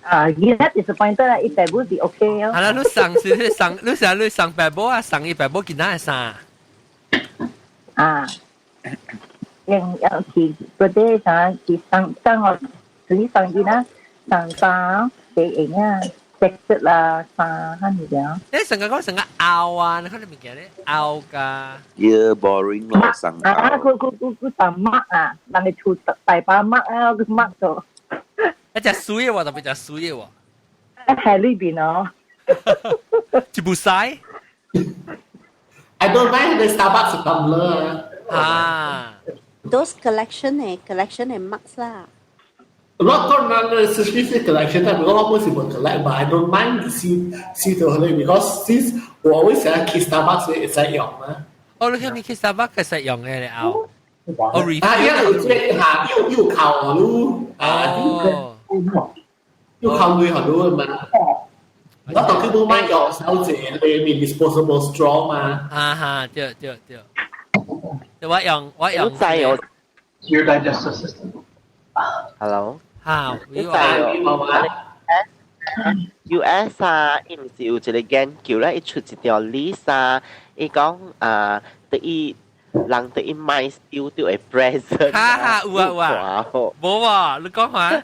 啊，囡仔 disappointed 啦，伊爸母是 OK 哦。係啦，你送是你送，你成日你送爸母啊，送伊爸母囡仔嘅衫。啊，用有是嗰啲啥是送送我，自己送囡仔送衫，俾用啊，色啦，衫哈物件。你成日講成日拗啊，你看你物件咧拗㗎。 Yeah, boring 咯，送啊，佢佢佢佢送 mug 啊，人哋厝大把 mug 啊，佢 mug 咗。一隻水嘅喎，特別隻水嘅喎。喺裏邊哦。一部曬。 I don't mind the Starbucks tumbler 啊。 Those collection 嘅 collection 嘅 mugs 啦。 Not specific collection，但係我本是冇 collect，but I don't mind see see 到佢，because since 我 always 成日去 Starbucks 會使用嘛。哦，你去去 Starbucks 係使用嘅你拗。哦，refill 啊，因為即係又又靠你啊，又靠你好多嘛。我當佢冇買用手指，你面 disposable straw 嘛。哈哈，對對對。我用我用。知我。 Your digestive system. Hello。嚇，你知哦？US 啊，伊毋是有一個研究咧，伊出一條 list 啊，伊講啊，對伊人對伊買收到的 present。哈哈，有啊有啊，無喎，你講下。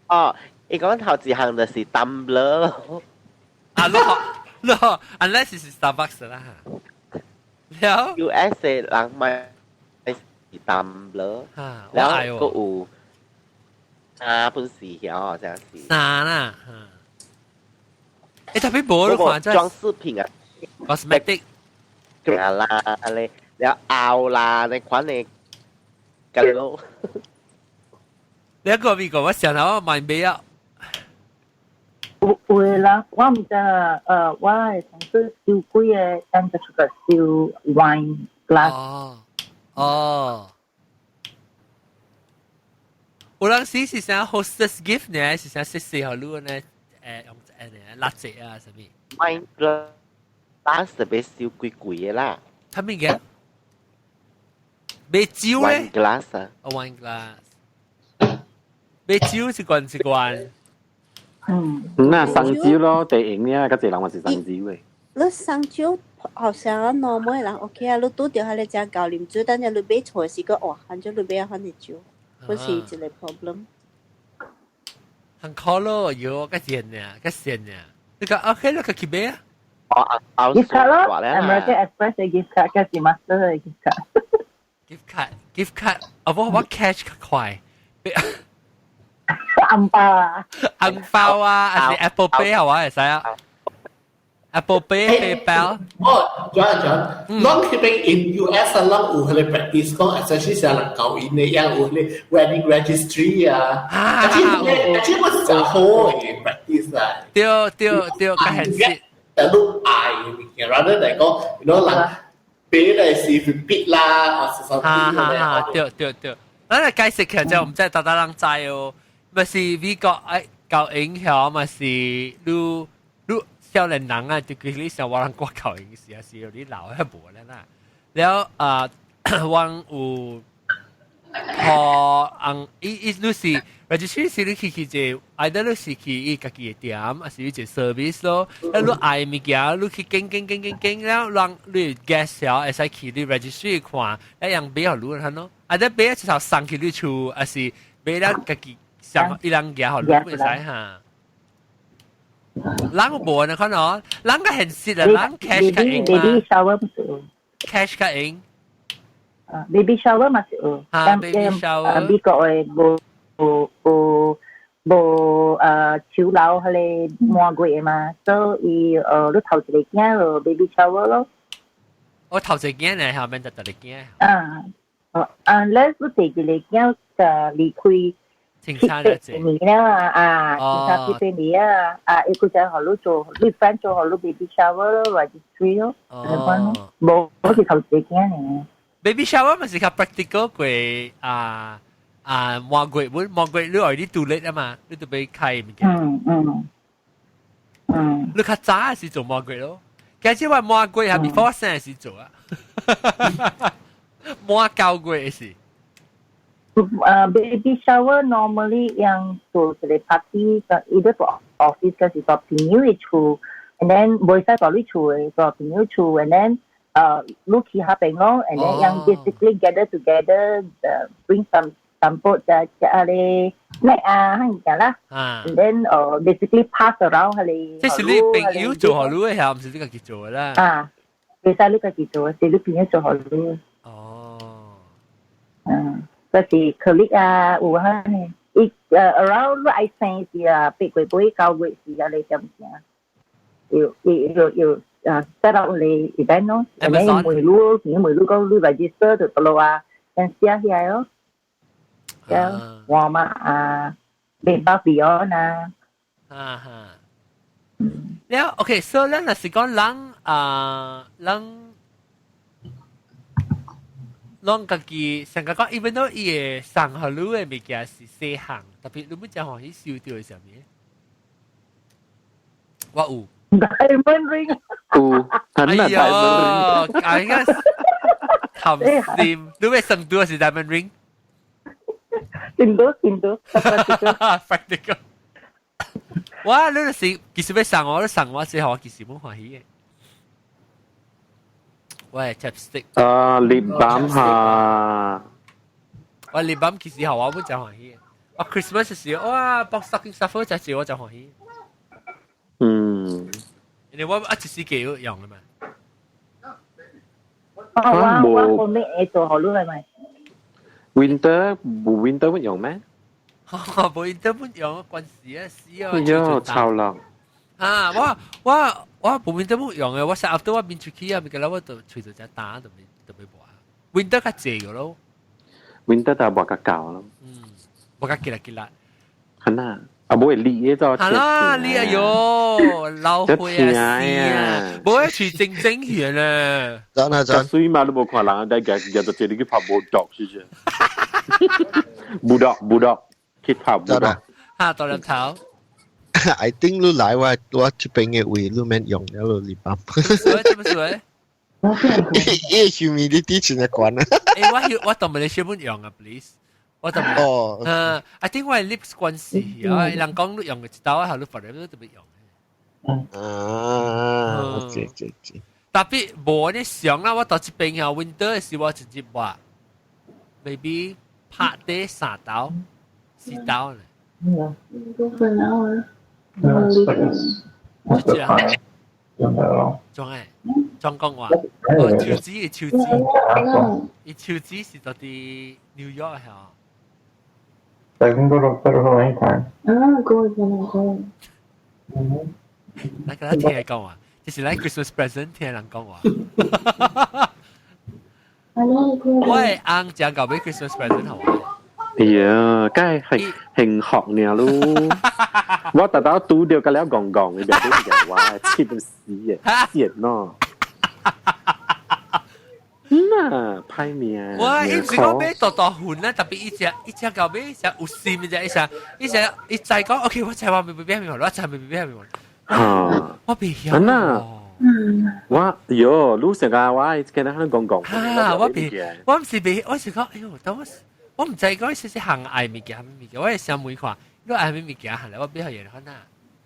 哦，伊講頭一項就是 tumbler 咯。啊，你你 unless 是 Starbucks 啦。了 US 的人買是 tumbler，了閣有。啊，本是曉，這樣是。衫啦，誒特別無你看裝飾品啊，cosmetic 啦，你了拗啦，你款的，咁咯。你一個美國我上頭我買咩啊？有有的人，我毋知啊，我的同事收幾個，咱就出個收 wine glass。哦，哦。有陣時是啥 hostess gift 呢？是啥細細號路呢？用蠟燭啊，啥物？wine glass 特別收貴貴的啦。啥物嘅？買酒咧？wine glass 啊。哦，wine glass。買酒一罐一罐。嗯。那送酒咯，地用呢，較濟人嘛是送酒的。你送酒後生啊，normal 人 OK 啊，你拄著彼個正𠢕啉酒，等陣你買錯時個哇，反正你買反隻酒。不是一個 problem。很可咯，有個錢呢，個錢呢，你講 OK，你個去買啊？哦， gift card 咯，American Express 嘅 gift card，還是 Master 嘅 gift card。 gift card，gift card，啊不，我 cash 較快。紅包啊！紅包啊，還是 Apple Pay 好啊，會使啊？Apple Pay、PayPal。哦，轉轉，攏彼邊 in US 啊，攏有彼個 practice 講，especially 是人舊因的，樣有彼個 wedding registry 啊。啊，這個是真好的 practice 啊。對對對，較現實。但你愛的物件，rather 來講，你講人俾來是 repeat 啦，或是啥哈哈哈，對對對。咱來解釋起來就毋知逐逐人知哦。咪是美國愛夠影響嘛是你你少年人啊，就其實你想我人國夠影時啊，是你老係無咧啦。了啊，我有予翁伊伊你是 registry 是你去去一個，either 你是去伊家己的店，還是一個 service 咯。啊，你愛物件，你去揀揀揀揀揀了，讓你 guest 了會使去你 registry 看，一樣買予你看咯。啊，你買一頭送去你厝，還是買了家己上一人寄予你會使哈？人無呢，可能人較現實啊，人 cash 較用嘛。 Baby shower 不是 cash 較用。啊，baby shower 嘛是有。啊，baby shower。美國的無無無無酒樓彼個滿月嘛，所以你頭一個囝就 baby shower 咯。我頭一個囝呢，後面就第二個囝。啊，哦，unless 你第二個囝就離開。清差咗七八年啦，啊，清差七八年啊，啊，伊個就予你做，你 friend 做予你 baby shower 咯，registry 咯，哦，無，我是頭一個囝呢。 Baby shower 咪是較 practical 過啊啊滿月本滿月你愛你獨立啊嘛，你就俾開物件。你較早是做滿月咯，其實話滿月係 before 生時做啊，滿9個月是。 Baby shower normally 樣做一個 party，伊個做 office 就是蹛朋友的厝，and then 袂使蹛你厝的，蹛朋友厝，and then 你去彼邊咯，and then 樣 basically gather together，bring some 淡薄食食啊咧 snack 啊，彼物件啦，and then basically pass around 彼個。這是你朋友做予你的，係毋是你家己做的啦？啊，袂使你家己做，是你朋友做予你。哦。嗯。就是 colleague 啊，有哈呢，伊around 你愛生時啊，8月尾9月時啊，你點正？要要要啊 set up 你 event 咯，然後問你，你問你講你 register 就得咯啊，先寫起來咯。我嘛啊，Bed Bath Beyond 啊。啊哈。了，OK，所以咱若是講人啊，人。攏家己上個講，even though 伊會送予你的物件是細項，特別你欲誠歡喜收著的啥物？我有。 Diamond ring。有。哎喲，啊應該貪心，你欲送對是 diamond ring？見到見到，practical。我你就是其實欲送我，你送我之後，我其實無歡喜的。喂，chapstick。啊，lip balm 哈。我 lip balm 其實予我本誠歡喜。我 Christmas 時，哇，包 stocking stuffer 就時我誠歡喜。因為我一時記用的嘛。我後面會做予你係咪？Winter 無 winter 會用咩？無 winter 本用，關事啊死啊！喲，臭啦！啊，我無 winter 本用的，我是 after 我變出去啊，咪個啦，我就隨就只打就未就未磨。Winter 較濟個咯。 Winter 就磨較厚咯。嗯，磨較結力結力。係啊，啊無會裂的就。係啦，裂哎喲，老灰啊死啊，無會喙正正去咧。真係真。水嘛都無看人，但係夾就這裡去拍 bulldog 是不是？bulldog bulldog 去拍 bulldog。嚇，大粒頭。 I think 你來我我這邊的位你免用了咯，lip balm。怎麼說？伊 humidity 真係懸啊！欸，我我當咪你本用啊，please。我當哦，I think 我 lips 關係啊，人講你用嘅一道啊，你反正都特別用。啊，OK OK OK。特別無呢上啦，我到這邊啊，winter 的時我直接話，maybe 拍底三刀、四刀咧。 Go for an hour. What's the time? 裝誒，裝講話，哦，手指嘅手指，伊手指是到佇 New York 係嘛？ I can go to Federal anytime. I'm not going when I'm going. 咱敢若聽講話，這是咱 Christmas present 聽人講話。我的翁誠𠢕買 Christmas present 予我。哎呀，梗係係興學呢咯。我特登拄著個了戇戇嘅，就都係話氣到死嘅，賤咯。嗯啊，歹命。我伊毋是講買大大份咧，特別伊隻伊隻𠢕買一隻有心嘅，伊隻伊隻伊知講，OK，我知我未買咩物，我知未買咩物。我袂曉。啊我喲，你成個我見到佢講講。啊，我袂，我毋是袂，我是講，哎喲，等我我毋知講是是行愛物件，物件，我會想問看，你愛咩物件，行來我買予伊看啊。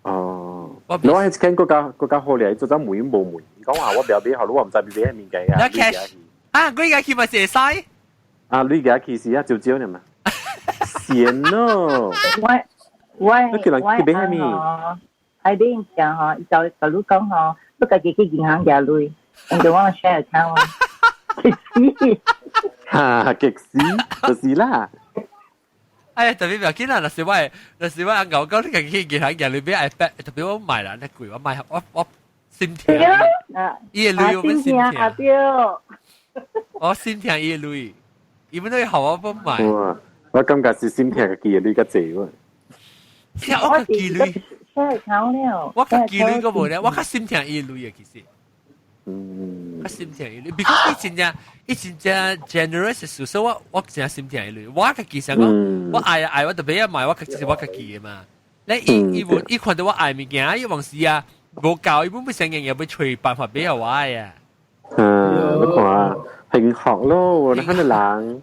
哦，我係見國家國家好咧，做陣問無問，講話我不要買，好，我毋知買咩物件啊。你 cash 啊，我而家去嘛是會使。啊，你而家去時啊，少少呢嘛。閒咯。我我你叫人去買咩？喺邊講吼，伊就就你講吼，你家己去銀行借鐳，人就我 share account 啊。激死！哈，激死，就是啦。哎呀，特別不要緊啦，若是我翁講你家己去銀行借鐳買 iPad，特別我買啦，那貴，我買我我心疼。伊的鐳我們心疼。對。我心疼伊的鐳，伊本都予我不買。我感覺是心疼家己的鐳較濟喎。聽我家己鐳，我家己鐳個無咧，我較心疼伊鐳啊，其實。較心疼伊鐳，because 伊真正 generous，所以我真心疼伊鐳。我家己想講，我愛愛我就買啊買，我就是我家己的嘛。你伊伊無伊看到我愛物件，伊往時啊無夠，伊本本成日又要揣辦法俾我啊。嗯，你看幸福咯，我睇到人。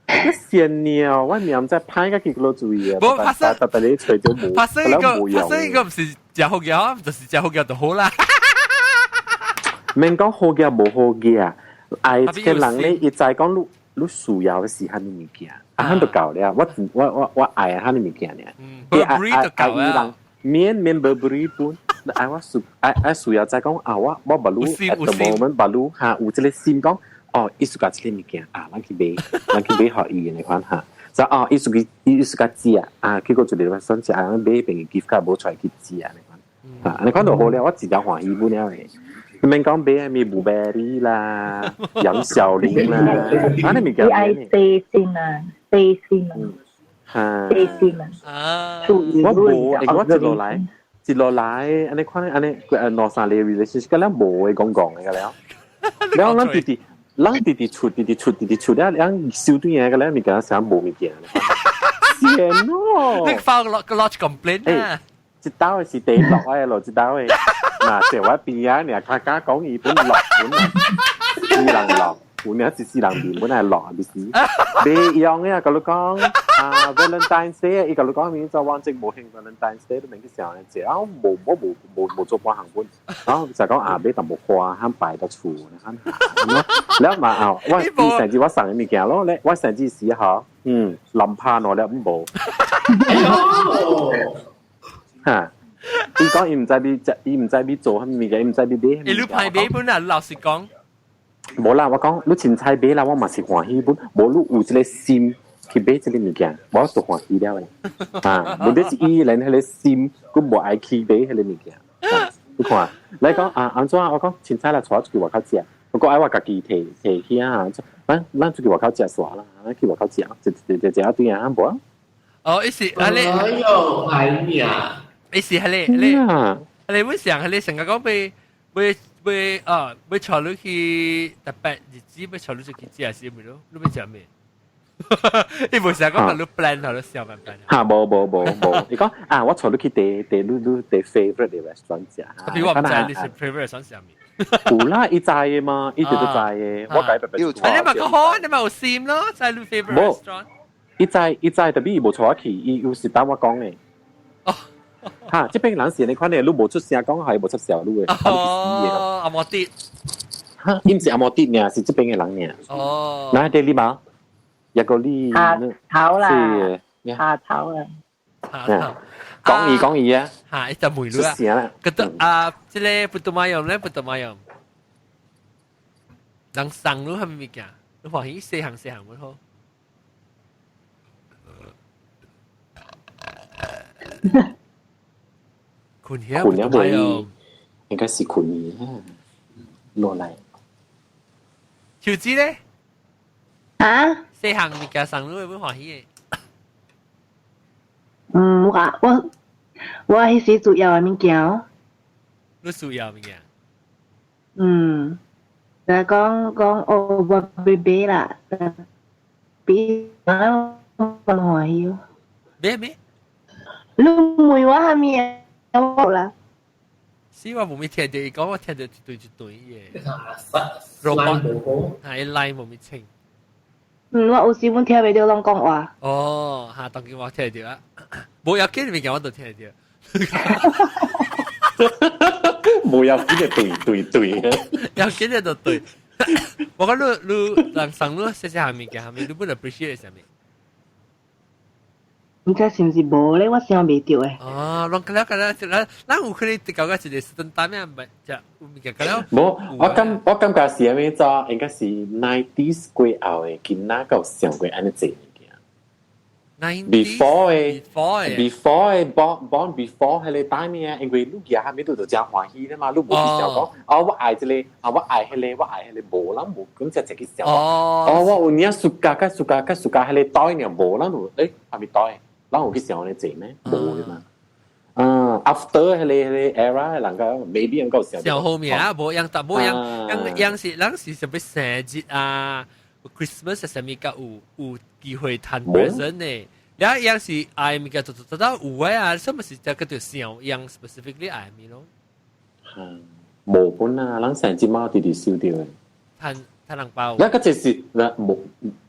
你善鳥，我唔知派個幾個注意啊！無發生，特別你隨咗冇，發生一個發生一個唔是食好嘅，就是食好嘅就好啦。免講好嘅無好嘅，愛個人咧，伊知講你你需要的是啥物物件，啊，咱就夠了。我愛啥物物件呢？伊愛愛愛伊人免免 Burberry 本，愛我需愛愛需要知講啊，我捌你 at the moment 捌你哈有這個心講。哦，伊自家這個物件啊，咱去買，咱去買予伊的款哈。就哦，伊自己伊自家食啊，結果就嚟選食啊，買變 gift 卡無出來去食啊，你款啊，你看就好了，我真正歡喜本了的。你免講買咩 Burberry 啦，楊小玲啦，啊你物件。你愛細心啊，細心啊，細心啊。我無，我一路來，一路來，按呢款按呢兩三個 relationship，個了無會講講的個了。了咱弟弟。咱直直出，直直出，直直出了，咱收對個咧物件啥無物件。善哦！你發個 lodge complaint 啊？一兜的是地落的咯，一兜的。嗱，坐我邊啊，爾較敢講伊本落本啊，四人落，有領是四人面本來落，是不是？袂用的啊，佮你講啊，Valentine's Day，伊佮你講明早我這無興 Valentine's Day，你免去想這，啊，無我無無無做半項本，然後就講啊，買淡薄花，喊擺到厝，喊了嘛啊，我伊甚至我送的物件咯，咧，我甚至是吼，嗯，林拍攞了無。哈！伊講伊毋知欲食，伊毋知欲做啥物物件，伊毋知欲買。伊你派買本啊，老實講。無啦，我講你凊彩買啦，我嘛是歡喜本。無你有這個心去買這個物件，我就歡喜了的。啊，問題是伊連彼個心，閣無愛去買彼個物件。你看，來講啊，按怎我講凊彩來帶我出去外口食，不過愛我家己提提去啊。咱咱出去外口食煞啦，咱去外口食，食食食食對啊，無啊。哦，伊是啊你，哎喲，歹命。伊是彼個，你你會想彼個成日講欲欲欲啊，欲帶你去特別日子，欲帶你出去食是毋咯？你欲食咩？伊無成日講你 plan 好，你想辦法。哈，無無無無，伊講啊，我帶你去第第你你第 favorite 的 restaurant 食。特別我毋知你是 favorite restaurant 食咩。有啦，伊知的嘛，伊直都知的。我改白白。你咪講好，你咪有心咯，知你 favorite restaurant。伊知伊知，特別伊無帶我去，伊有時等我講的。哦。哈，這邊人是你看咧，你無出聲講，係無出聲你的。哦，阿摩啲。哈，伊毋是阿摩啲爾，是這邊的人爾。哦。哪啲你嘛？一個你。下頭啦。下頭啦。下頭。講義講義啊。嚇，一就梅女啊。覺得啊，這個不都馬用咧，不都馬用。人送你啥物物件？你歡喜細項細項會好。困起困了未？應該是困去啦，落來。手機咧？啊？細項物件送你會歡喜的？嗯，我我我彼時需要的物件。你需要物件？嗯，就講講哦，我欲買啦，比我歡喜。買咩？你問我啥物？我啦。是我無咪聽到伊講，我聽到一對一對嘅。 line 無好，係 line 無咪清。嗯，我有時本聽袂到攏講話。哦，嚇，當今我聽到啊，無要緊物件我都聽到。無要緊嘅對對對，要緊嘅就對。我講你你人生你細細項物件，啥物你本 appreciate 啥物？毋知是毋是無咧，我想袂著誒。哦，攏個了個了，咱咱有可能搞個一個時陣單咩？唔食有物件個了。無，我感覺是啥物做？應該是 90s 過後的囡仔，有想過按呢濟物件。Before 誒，before 誒，born born before 係你 time 啊，因為你家下面都就真歡喜啦嘛，你無去想講，哦，我愛這個，啊，我愛彼個，我愛彼個，無啦，無咁就一個想。哦，我有影暑假，甲暑假，甲暑假彼個袋呢，無啦，有，誒，係咪袋？咱有去想咧濟咩？無嘅嘛。啊，after 彼個 era 人家 maybe 人夠想。想後面啊，無樣，但無樣，樣樣是，人是啥物生日啊，Christmas 係啥物個有機會趁 present 呢？了樣是愛物件，就就就有嘅啊，什麼是這個就想樣 specifically 愛物咯？嗯，無本啊，咱生日貓直直收著的。趁趁人包。那個就是那無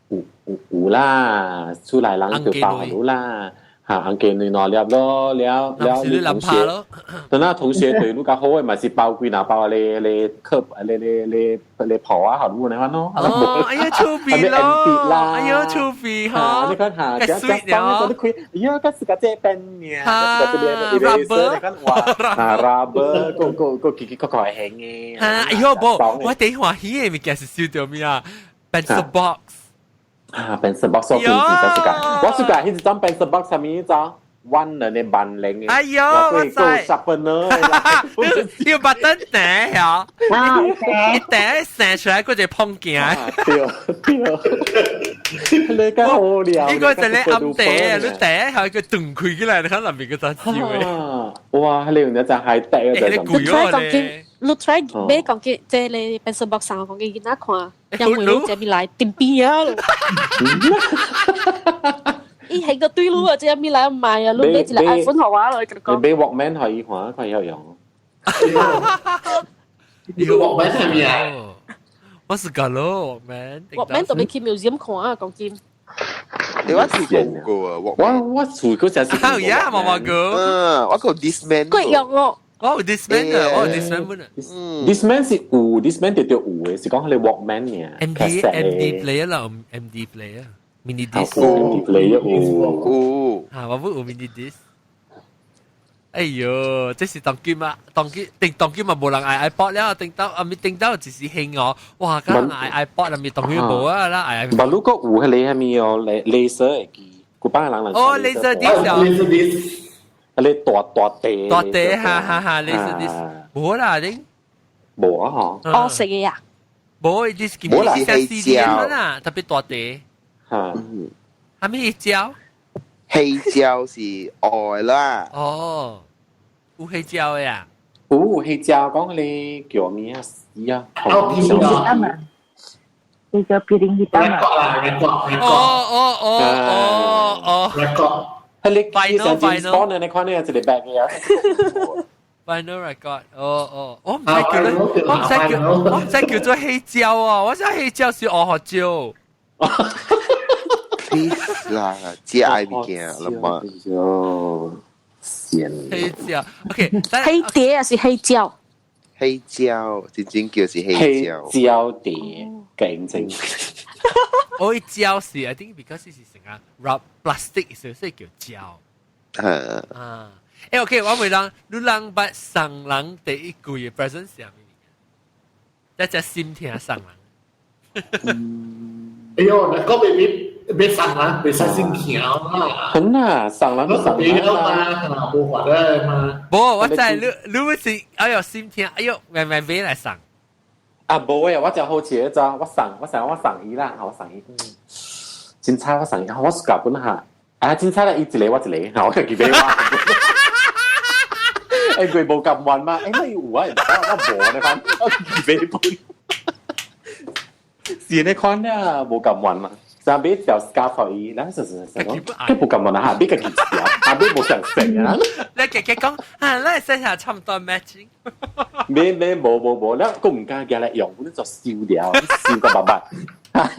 有有有啦，出來人就包好啦。嚇，紅雞卵兩粒咯，了了你同學，等下同學對你較好的嘛是包幾若包咧咧課咧咧咧咧袍啊，好你款咯。哦，哎呀，趣味咯，哎呀，趣味吼，你看嚇，這這當你開，哎呀，這是個這邊呢，這個 rubber，你看哇，啊 rubber，個個個奇奇怪怪型的。啊，哎呦，無，我第歡喜的物件是收著咩啊？Pencil box。啊，pencil box 我平時就是個，我是個，彼一張 pencil box 上面一張萬能的萬能的，哎呦，我知， sharpener，要 button 掟嚇，一掟射出來，嗰隻碰鏡，對對，你個好料，呢個就你暗掟，你掟下佢斷開起來，你看那邊個咋笑的？哇，你用一隻鞋掟啊，就你 try 講見，你 try 買講見，即係你 pencil box 上講見囡仔看，因為你這邊來定邊啊。伊係個對路啊，這邊來買啊，你買一個 iPhone 予我咯，佢講。你買 Walkman 可以看，可以有用。你個 Walkman 係咪啊？我是個咯，Walkman。 Walkman 都欲去 museum 看啊，講真。你我試過啊，我我試過就是。好呀，毛毛哥。嗯，我個 Discman。貴用哦。我有 Discman 啊，我有 Discman 本啊。 Discman 是有，Discman 對對有的，是講彼個 Walkman 爾。 MD MD player 啦，MD player。mini disc。 MD player 有。有。嚇，我有 mini disc。哎喲，這是當今啊，當今定當今嘛無人愛 iPod 了，定到啊咪定到一時興哦，哇，敢人愛 iPod 啊咪當今無啊啦愛。但如果有彼個啥物哦，雷鐳射的機，古班人人。哦，laser disc 哦。 laser disc。彼個大大塊。大塊，哈哈哈，laser disc。無啦，恁。無啊嗬。哦，食嘅呀。無，這是無啦，是 CD 啦，特別大塊。嚇。啥物黑膠？黑膠是愛啦。哦，有黑膠的啊？有黑膠，講彼個叫咩啊？死啊！哦，啊嘛，叫做 piring hitam 啊。啦，record 哦哦哦哦哦，record。彼個機上 James Bond 的，你看呢一個白的啊。 Vinyl record，哦哦，我毋知叫你，我毋知叫，我毋知叫做黑膠啊！我知黑膠是黑胡椒。 Please 啦，這愛物件啦嘛。喲，黑膠，OK，黑碟還是黑膠？黑膠，真正叫是黑膠。黑膠碟，勁正。我膠是，I think because 是成啊，rub plastic 所以叫膠。啊，誒，OK，我問人，你人捌送人第一句的 present 是啥物？一隻心疼送人。哎喲，那個 baby 別送人，別送心疼啦。很啊，送人送人嘛，無法的嘛。無，我知你你是哎喲心疼，哎喲，慢慢買來送。啊，無誒，我真好奇個我送我送我送伊啦，我送伊。真差我送伊，我暑假本下，啊，真差咧，伊一個我一個，我家己買我。誒，佢無咁運嘛？誒，你有啊？我無呢款，我自己買本。是呢款啊，無咁運嘛。就買條 scarf 予伊，咱實實實講，佢無咁運啊，買家己食，啊買無想食啊。你家己講啊，咱身下差唔多 matching。買買無無無，咱閣毋敢寄來用，阮就燒掉，燒個白白。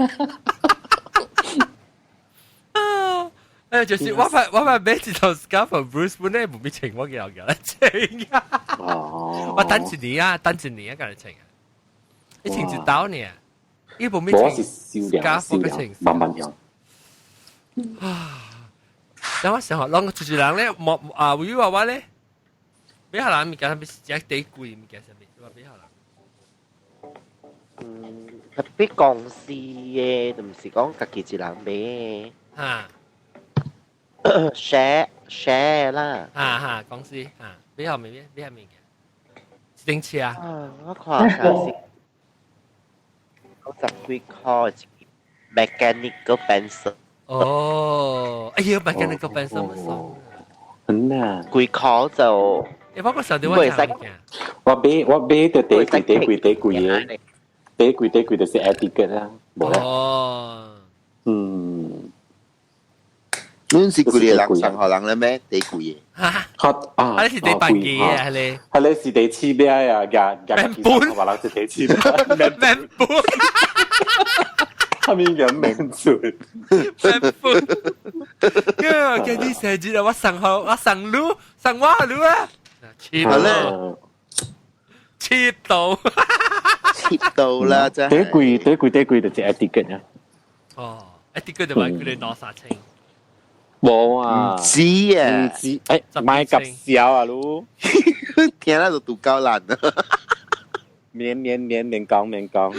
誒，就是我塊買一條 scarf Bruce 本來無咪穿，我叫叫來穿啊。哦。我等一年啊，等一年啊，共你穿啊。你穿一刀呢？伊無咪穿。我是燒掉，燒掉，慢慢用。啊！等我想下，攏就是人咧，莫啊，有話我咧，買下人物件，啥物食底貴物件，啥物，我買下人。嗯，特別公司的，就毋是講家己一人買。嚇。share share 啦。啊哈，公司啊，買後面買後面嘅，自行車啊。啊，我看下是90幾塊 mechanical pencil。哦，哎呀，mechanical pencil 乜爽？很啊。幾塊就。誒，我個時候點我食？我買就第貴第貴第貴嘅，第貴第貴就是 etiquette 啦，無啦。哦。嗯。阮是幾個人送予人咧咩？第貴嘅。嚇啊！啊，你是第八記嘅，係你。係你是第七咩啊？夾夾本，話人是第七咩？免本。後面嘅名字。免本。呀，今日生日啊！我送予我送你，送我你啊！切到，切到，切到啦！真係。第貴第貴第貴就是 etiquette 啊。哦，etiquette 就話佢哋攞啥清。冇啊！唔知啊，唔知，誒，買及笑啊，嚕，聽啦就獨夠難啊！免免免免講免講，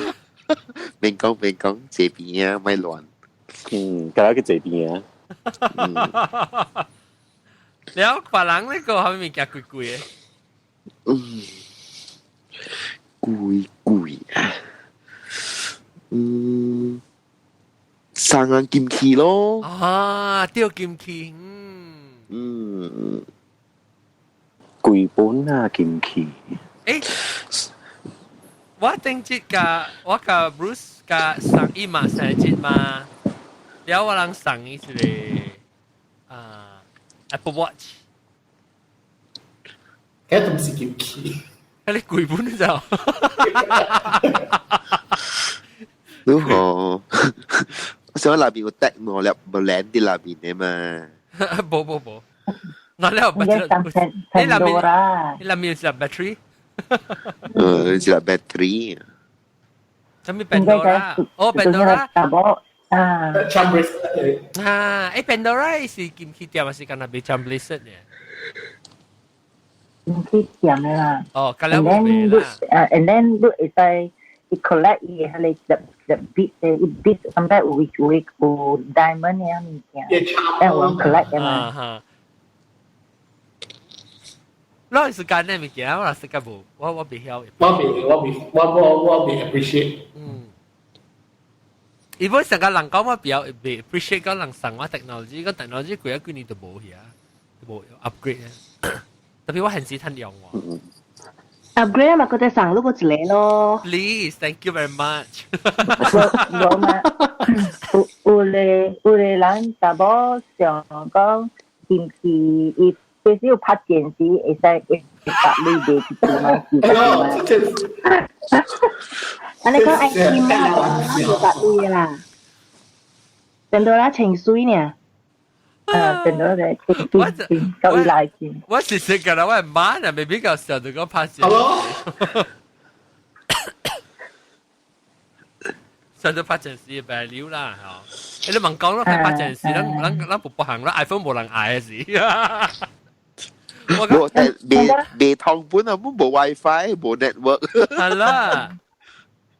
免講免講，這邊啊，咪亂。嗯，搞去這邊啊。了，別人呢個係咪物件貴貴嘅？嗯，貴貴啊，嗯。生眼金器咯。啊，釣金器，嗯。嗯。貴本啊，金器。誒，我頂節甲我甲 Bruce 甲送伊嘛生日嘛，了我人送伊一個啊 Apple Watch。嗰都唔是金器。嗰你貴本就。你好。我想內邊有得兩粒無靚啲內邊的嘛？無無無，兩粒 battery，你內面你內面是粒 battery？嗯，是粒 battery。什麼 Pandora？哦，Pandora。啊。 Charm bracelet。啊，誒 Pandora 是金器店還是敢若賣 charm bracelet 呢？金器店的啦。哦，咁樣冇賣啦。 And then 你會使。伊 collect 伊迄個粒粒 bead 的，伊 bead sometimes 有有有 diamond 的物件，但有人 collect 的嘛。攞時間呢物件，我時間無，我未曉。我未我未我我我未 appreciate。嗯。伊本成個人講我比較未 appreciate 講人送我 technology，個 technology 過咗幾年就無去啊，無 upgrade 啊。特別我現時趁用喎。 upgrade 嘛，佢哋送你個一個咯。 Please, thank you very much。無嘛，有有咧有咧人查某想講，是毋是伊其實有拍電視會使會搭你賣一支嘛？是嘛？啊，你講愛金啊，我搭你啦。等到啦情水呢？啊，等到咧情水，夠伊來錢。我是識㗎啦，我係媽啊，未比較時候就講拍攝。上到拍電視白料啦，嚇！你問講咯，拍電視，咱咱咱不不行啦，iPhone 無人愛嘅事。我但未未通本啊，冇 WiFi，冇 network。係啦。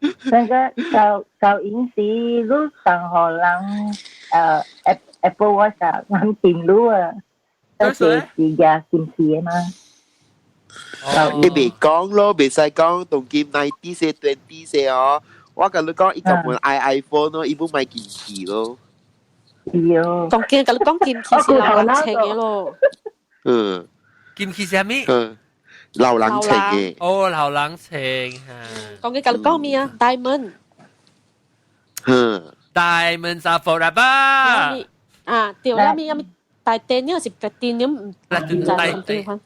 那個舊舊影時，你送予人Apple Watch 啊，人電腦啊，都是是嘅金器的嘛。你未講咯，未使講，當今90歲、20歲哦。我甲你講，伊根本愛 iPhone 咯，伊本買金器咯。喲。當今甲你講金器是老人穿的咯。嗯。金器是啥物？嗯，老人穿的。哦，老人穿哈。當今甲你講咩啊？Diamond。嗯。 Diamonds are forever。啊，對啦，咪咪 titanium 是 platinum 唔知 titanium。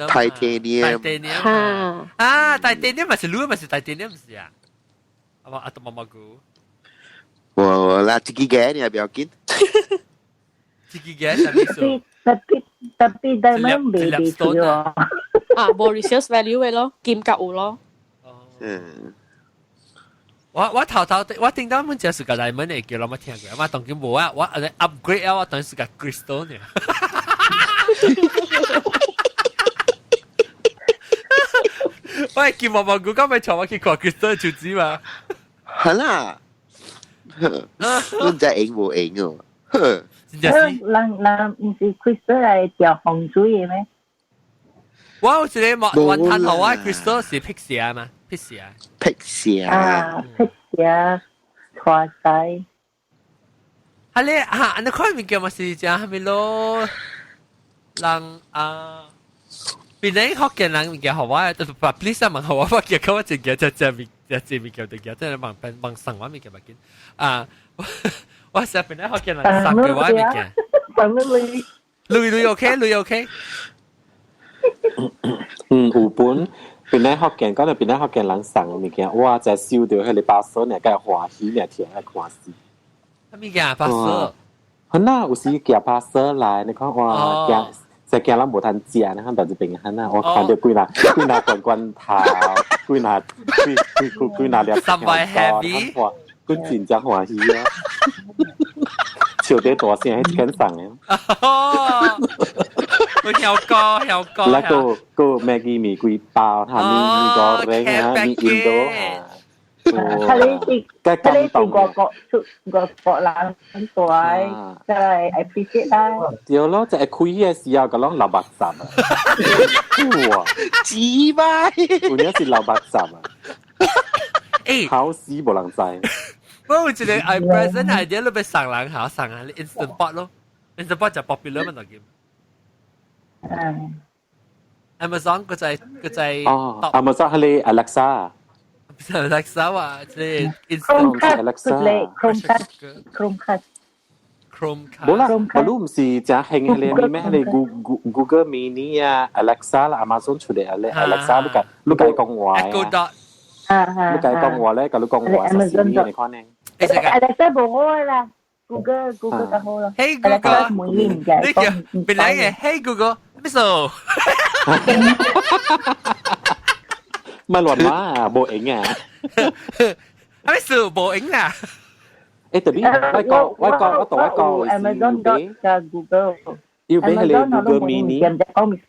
titanium。啊，titanium 咪是鋁咪是 titanium 是啊？啊，阿東媽媽姑。我啦，自己嘅你不要緊。自己嘅啥意思？特別特別 diamond 未未出喎。啊，無 resale value 嘅咯，金價有咯。嗯。我頭頭我聽到阮只是個 diamond 會叫我冇聽過，我當今無啊，我 upgrade 啊，我當是個 crystal 呢。喂，叫毛毛菇今日坐我去看 crystal 手指嘛？係啦，都唔知影無影哦。人人毋是 crystal 來調風水的咩？我有一個雲吞號啊，crystal 是辟邪嘛，辟邪。辟邪。啊，辟邪，拖仔。啊你嚇，你看物件嘛是正係咪咯？人啊，別人福建人物件予我，就把 please 啊問予我，我記得我真件只只物只只物件就件，真係問問送我物件咪緊啊！我成日別人福建人送給我物件。送你。鐳鐳 OK，鐳 OK。嗯，有本邊咧福建，講到邊咧福建人送的物件，哇！就收到彼個包裝，爾，佮歡喜爾，聽來看死。啥物件包裝？好啦，有時寄包裝來，你看哇，驚就驚咱無通食，你看到這邊很啊，我看到幾若幾若罐罐頭，幾若幾幾幾幾若粒 Somebody happy？哇，佢真正歡喜啊！笑得大聲，彼間送的。哦，佢曉歌曉歌。那個個 Maggi 麵幾包，哈，麵個零啊，麵印度啊。佢你是佢你是外國出外國人大，真係 appreciate 啦。對咯，就係開嘅時候，個攏流目汁啊！哇，雞巴，有影是流目汁啊！欸，好死無人知。我有一個 I present idea，你欲送人嚇，送人你 Instant Pot 咯，Instant Pot 就 popular 嘛，就叫。嗯。 Amazon 個就個就哦，Amazon 係你 Alexa。 Alexa 啊，即係 Instant Alexa。Chromecast Chromecast。 Chromecast。無啦，無你毋是誠興彼個咩？彼個 Google Mini 啊，Alexa 啦，Amazon 出來咧，Alexa 你共伊講話 Echo Dot。你共伊講話咧，共你講話是啥物？你看呢？Alexa 無好啦，Google Google 較好啦。 Hey Google，你叫別來嘅 Hey Google，咩數？咪亂話啊，無閒啊。咩數無閒啊？欸，特別我講我講我同我講 Amazon dot 加 Google。要俾佢哋 Google Mini。講唔使。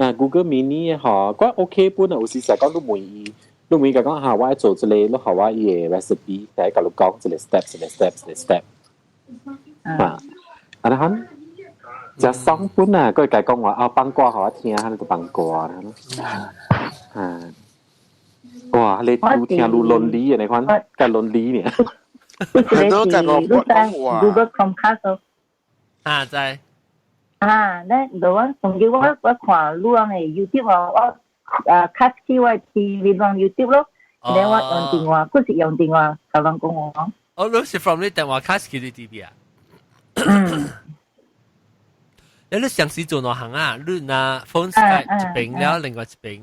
啊，Google Mini 嗬，我 OK 本啊，有時成日講都滿意，都滿意講下我愛做這個，你予我伊个 recipe，第一共你講一個 step 一個 step 一個 step。啊，啊你看，食爽本啊，佢會講話啊，放歌予我聽，你就放歌啊。啊，哇！你愈聽愈倫理啊，你看，較倫理呢。你是你在 Google Chromecast 啊，在。啊，咧，就我上次我看你人的 YouTube 哦，我啊 cast 去我 TV 用 YouTube 咯，然後我用電話，佢是用電話共人講話。哦，你是 from 你電話 cast 去你 TV 啊？嗯。你上時做哪行啊？你拿 phone 一邊了，另外一邊。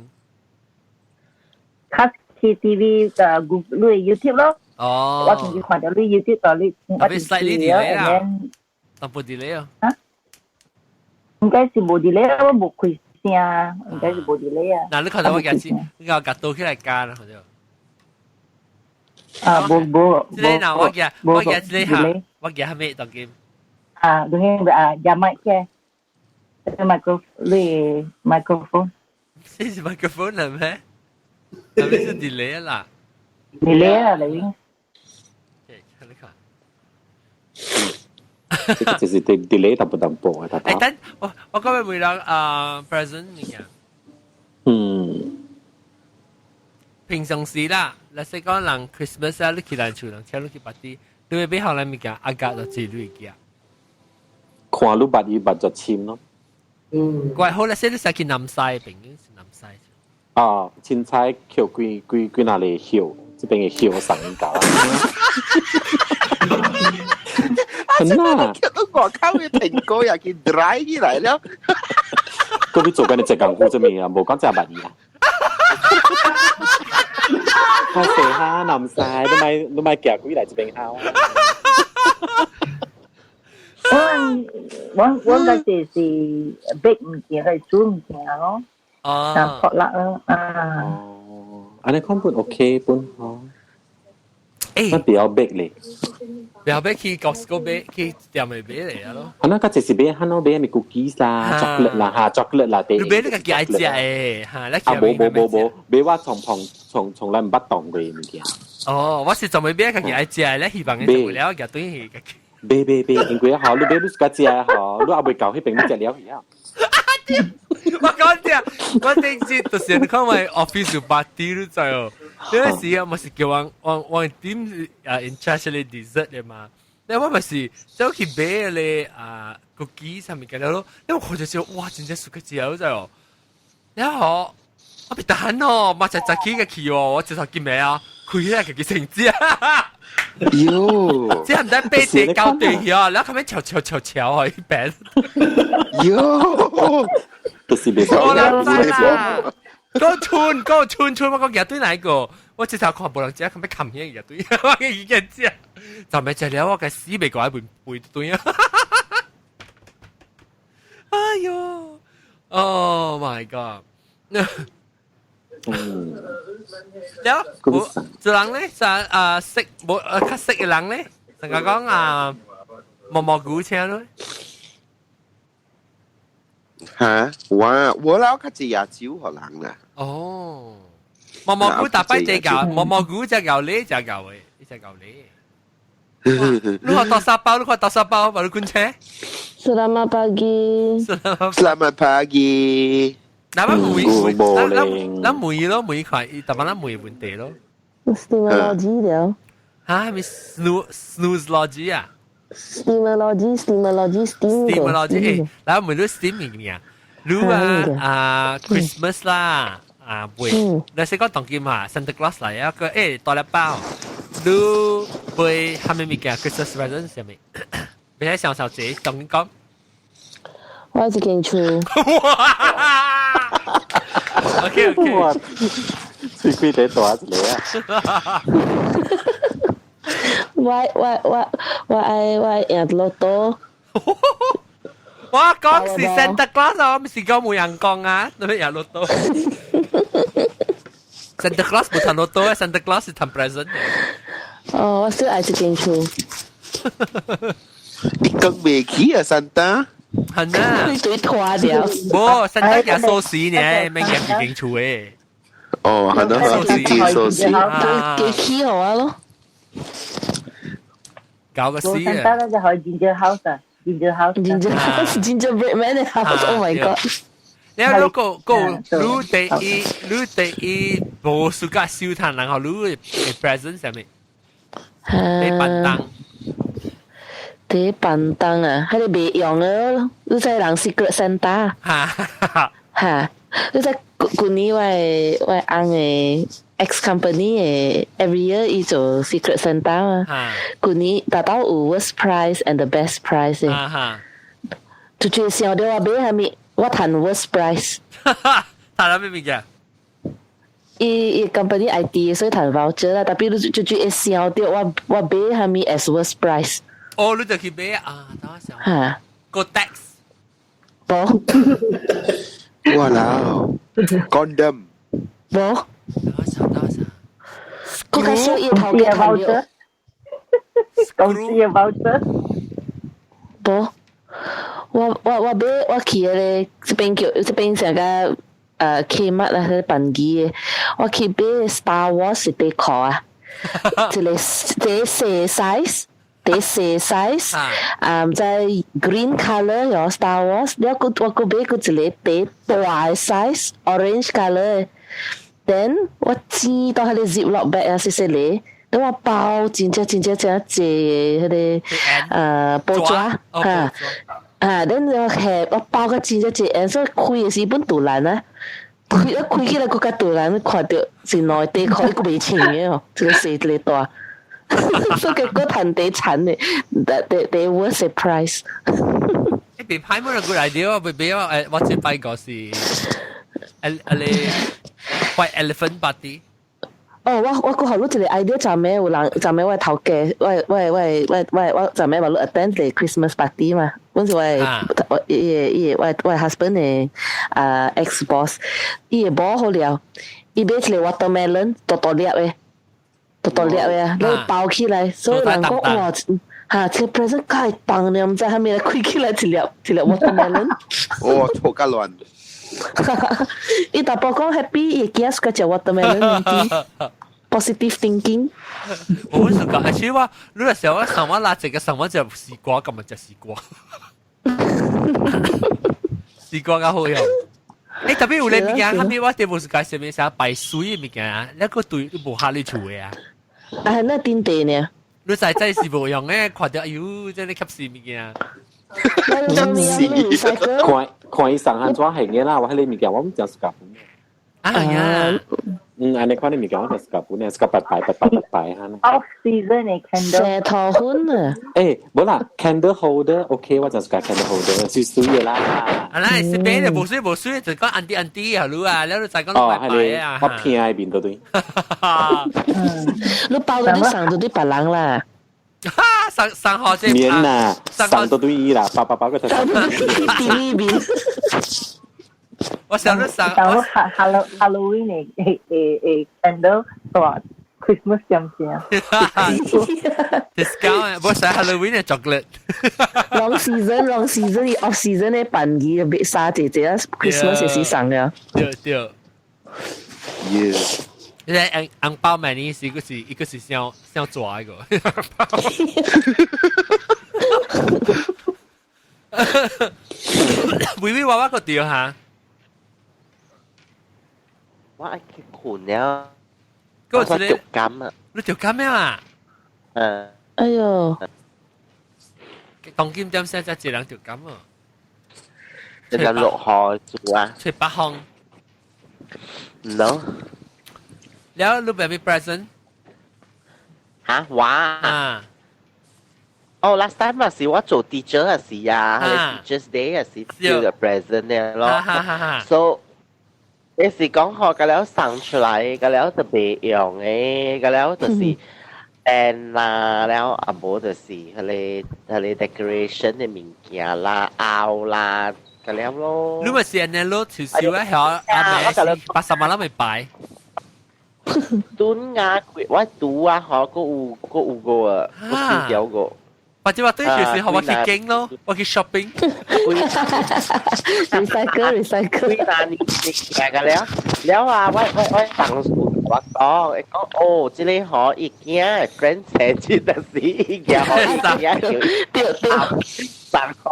cast 去 TV 嘅 Google 你 YouTube 咯。哦。我仲要看到你 YouTube 度你，我特別 slightly delay 啦，淡薄 delay 啊。啊？應該是無 delay，我無開聲，應該是無 delay 啊。嗱，你看到我夾子，你個夾刀起來加啦，好就。啊，無無。這個嗱，我夾我夾這個嚇，我夾係咩當今？啊，當然啊，夾麥嘅，micro 你 microphone。這是 microphone 嚟咩？係咪是 delay 啦？delay 啦，你。你看。這個就是 delay 淡薄淡薄啊，欸，等我講俾每人啊 present 物件。嗯。平常時啦，例如講人 Christmas 啊，你去人厝人請你去 party，你會買予人物件，阿家就自你會記。看你捌伊捌就深咯。嗯。怪好啦，說你使去南西邊，是南西。啊，凊彩抾幾幾幾若個葉，這邊的葉送伊搞。啊！真係見到外口嘅蘋果又見 dry 起來了。嗰邊做緊你隻功夫這面啊，無講真捌伊啦。我食下南西，你咪夾幾來這邊烤。我我我個就是 bake 物件，係煮物件咯。哦。啊，pot luck 咯，啊。哦，按呢看本 OK 本吼。欸，我比較 bake 咧。不要買去 Costco 買，去店內買嚟啊咯。啊，那個就是買，漢喏買咪 cookies 啦，chocolate 啦，哈，chocolate 啦，你買你家己愛食的，哈，你啊，無無無無，買我從從從從來毋捌動過物件。哦，我是從未買家己愛食的，你希望你食了，夾對去家己。別別別，因為嗬，你買你自家食嗬，你還未到彼邊你食了去啊。我講啫，我頂次就是你看我 office 有 party 你知哦，嗰時啊，我是叫我我我點啊 in charge 咧 dessert 嘅嘛，你我咪是走去買咧啊 cookie 上面嘅咯，你我看就哇，真正熟嘅食你知哦，然後我別等哦，馬上就起嘅去哦，我直頭見咩啊？開起來自己成隻。喲，這唔得八地九地哦，然後後面敲敲敲敲哦，一邊。喲，就是別我啦知啦，個村個村村我講日對哪個？我直頭看無人食，後尾冚起日對，我已經食，就咪食了，我個死未過來背背對啊！哎喲，Oh my god！嗯，了，我這人咧就啊識無啊較識嘅人咧，成日講啊毛毛菇車咯。嚇，我我老較濟亞洲予人啦。哦，毛毛菇大擺這個，毛毛菇只牛呢，只牛嘅，呢隻牛呢。你看多沙包，你看多沙包，baru 滾車。 Selamat pagi. Selamat pagi. 嗱，我問，咱咱咱問咯，問看，特別咱問問題咯。 Steamology 了。嚇，係咪 snooze snoozelogy 啊？Steamology steamology steam。 Steamology，誒，嗱，問你 steam 物件，你啊啊 Christmas 啦，啊會，你識講當今嘛，Santa Claus 嚟啊個誒大粒包，你會係咪物件 Christmas present 係咪？別喺上小姐當今講。我一間厝。 OK OK。喙開得大一個啊！我我我我愛我愛贏樂多。我講是 Santa Claus 啊，我唔是講冇人講啊，你贏樂多。Santa Claus 冇談樂多啊，Santa Claus 是談 present。哦，我小愛一間厝。你更未起啊，Santa？係啊。對對拖掉。冇，Santa 夾鎖匙呢，免夾一間厝嘅。哦，係咯，係鎖匙。幾起好啊咯。搞個死啊！ Santa 咧就可以 ginger house 啊，ginger house。 Ginger house, gingerbread man house. Oh my god！你如果個你第一，你第一無暑假燒炭，然後你 present 啥物？你便當。第便當啊，彼個袂用的，你知人 Secret Santa。哈哈，你知舊年我的我的翁的 ex company 的 every year 伊做 Secret Santa 嘛。舊年達到有 worst prize and the best prize 的。就就想到我買啥物，我趁 worst prize。趁啥物物件？伊伊 company ID 所以趁 voucher 啦，tapi 你就就會想到我我買啥物 as worst prize。哦，你就去買啊？等我想。嚇。個 tax。無。哇佬，condom。無。等我想，等我想。佢較少伊頭家趁了。公司嘅 voucher。無。我我我買我去彼個這邊叫這邊成個Kmart 啊，彼個辦機的，我去買 Star Wars 底褲啊，一個一個細 size，第細 size，啊，在 green color 有 Star Wars，了閣我閣買閣一個第大 size，orange color 的，then 我剪到彼個 ziploc bag 啊，細細個。等我包真正真正真濟彼個報紙嚇。啊，恁我下我包個真正濟，所以開的時本杜爛啊，開一開起來閣較杜爛，看著是兩底褲，伊閣袂穿的哦，這個細一個大，所以結果趁第慘的，第第 worst price。你別派冇人過來啲，別別我誒，我這擺個是誒誒你 white elephant party。哦，我我閣予你一個 idea，昨暝有人，昨暝我頭家，我我我我我我昨暝話你 attend 一個 Christmas party 嘛，阮是我我伊個伊個我我 husband 的啊 ex boss，伊個某好了，伊買一個 watermelon 大大粒的，大大粒的啊，你包起來，所以人講哇，嚇，這個 present 介重呢，毋知啥物來開起來一粒一粒 watermelon。哦，錯甲亂。伊大埔講 happy，伊囝 suka 食 watermelon 唔知。positive thinking。我是講，而且我你若想我上我拉這個上我就絲瓜，咁咪就絲瓜，絲瓜較好用。欸，特別有咧物件，後面我哋無是介紹咩啥白水的物件，那個對無合你厝的啊。啊，那頂地呢？你實在是無用的，看到哎喲，這個吸死物件。看看伊上漢怎行嘅啦，我迄個物件我毋真 suka 啊係啊，嗯，按呢款的物件我就 suka 本，suka 白白白白白白哈。 Off season 的 candle。石頭粉啊！欸，無啦，candle holder OK，我就 suka candle holder，是水的啦。啊，咱是邊的無水無水，就講安迪安迪啊，你啊，了你再講拜拜啊。我偏喺邊度對。你包到啲送到啲別人啦。上上學這免啦，送到對伊啦，包包包個頭。邊邊。我想你上，我 Halloween 的的的 candle 大 Christmas 點先。 Discount，我想 Halloween 的 chocolate。 Long season, long season，off season 的辦儀別殺姐姐啊，Christmas 是送嘅。對對。 Yeah。你紅紅包買呢是一個是一個是想想抓一個。微微娃娃個對哈。我愛去困了。嗰個是感啊！你著感咩啊？嗯。哎喲！當今點先才一人著感啊？這個落雨做啊？吹北風。 No。了，你俾咩 present？嚇，我啊？哦，last time 嘛是我做 teacher 嘅時啊，係 Teachers Day 嘅時，叫個 present 嘅咯。So 你是講學個了送出來，個了就袂用的，個了就是燈啦，了啊無就是彼個彼個 decoration 的物件啦、凹啦，個了咯。你咪是按呢咯，少少一下阿妹80萬粒咪擺。墩啊，我拄啊，嗬，閣有閣有個啊，閣燒掉個。或者話對住時候我去經咯，我去 shopping。 Recycle recycle。幾難年食個了，了啊！我我我同事我講，講哦，這個嗬，伊囝 friend 請這就是伊囝嗬，伊囝叫對對送我。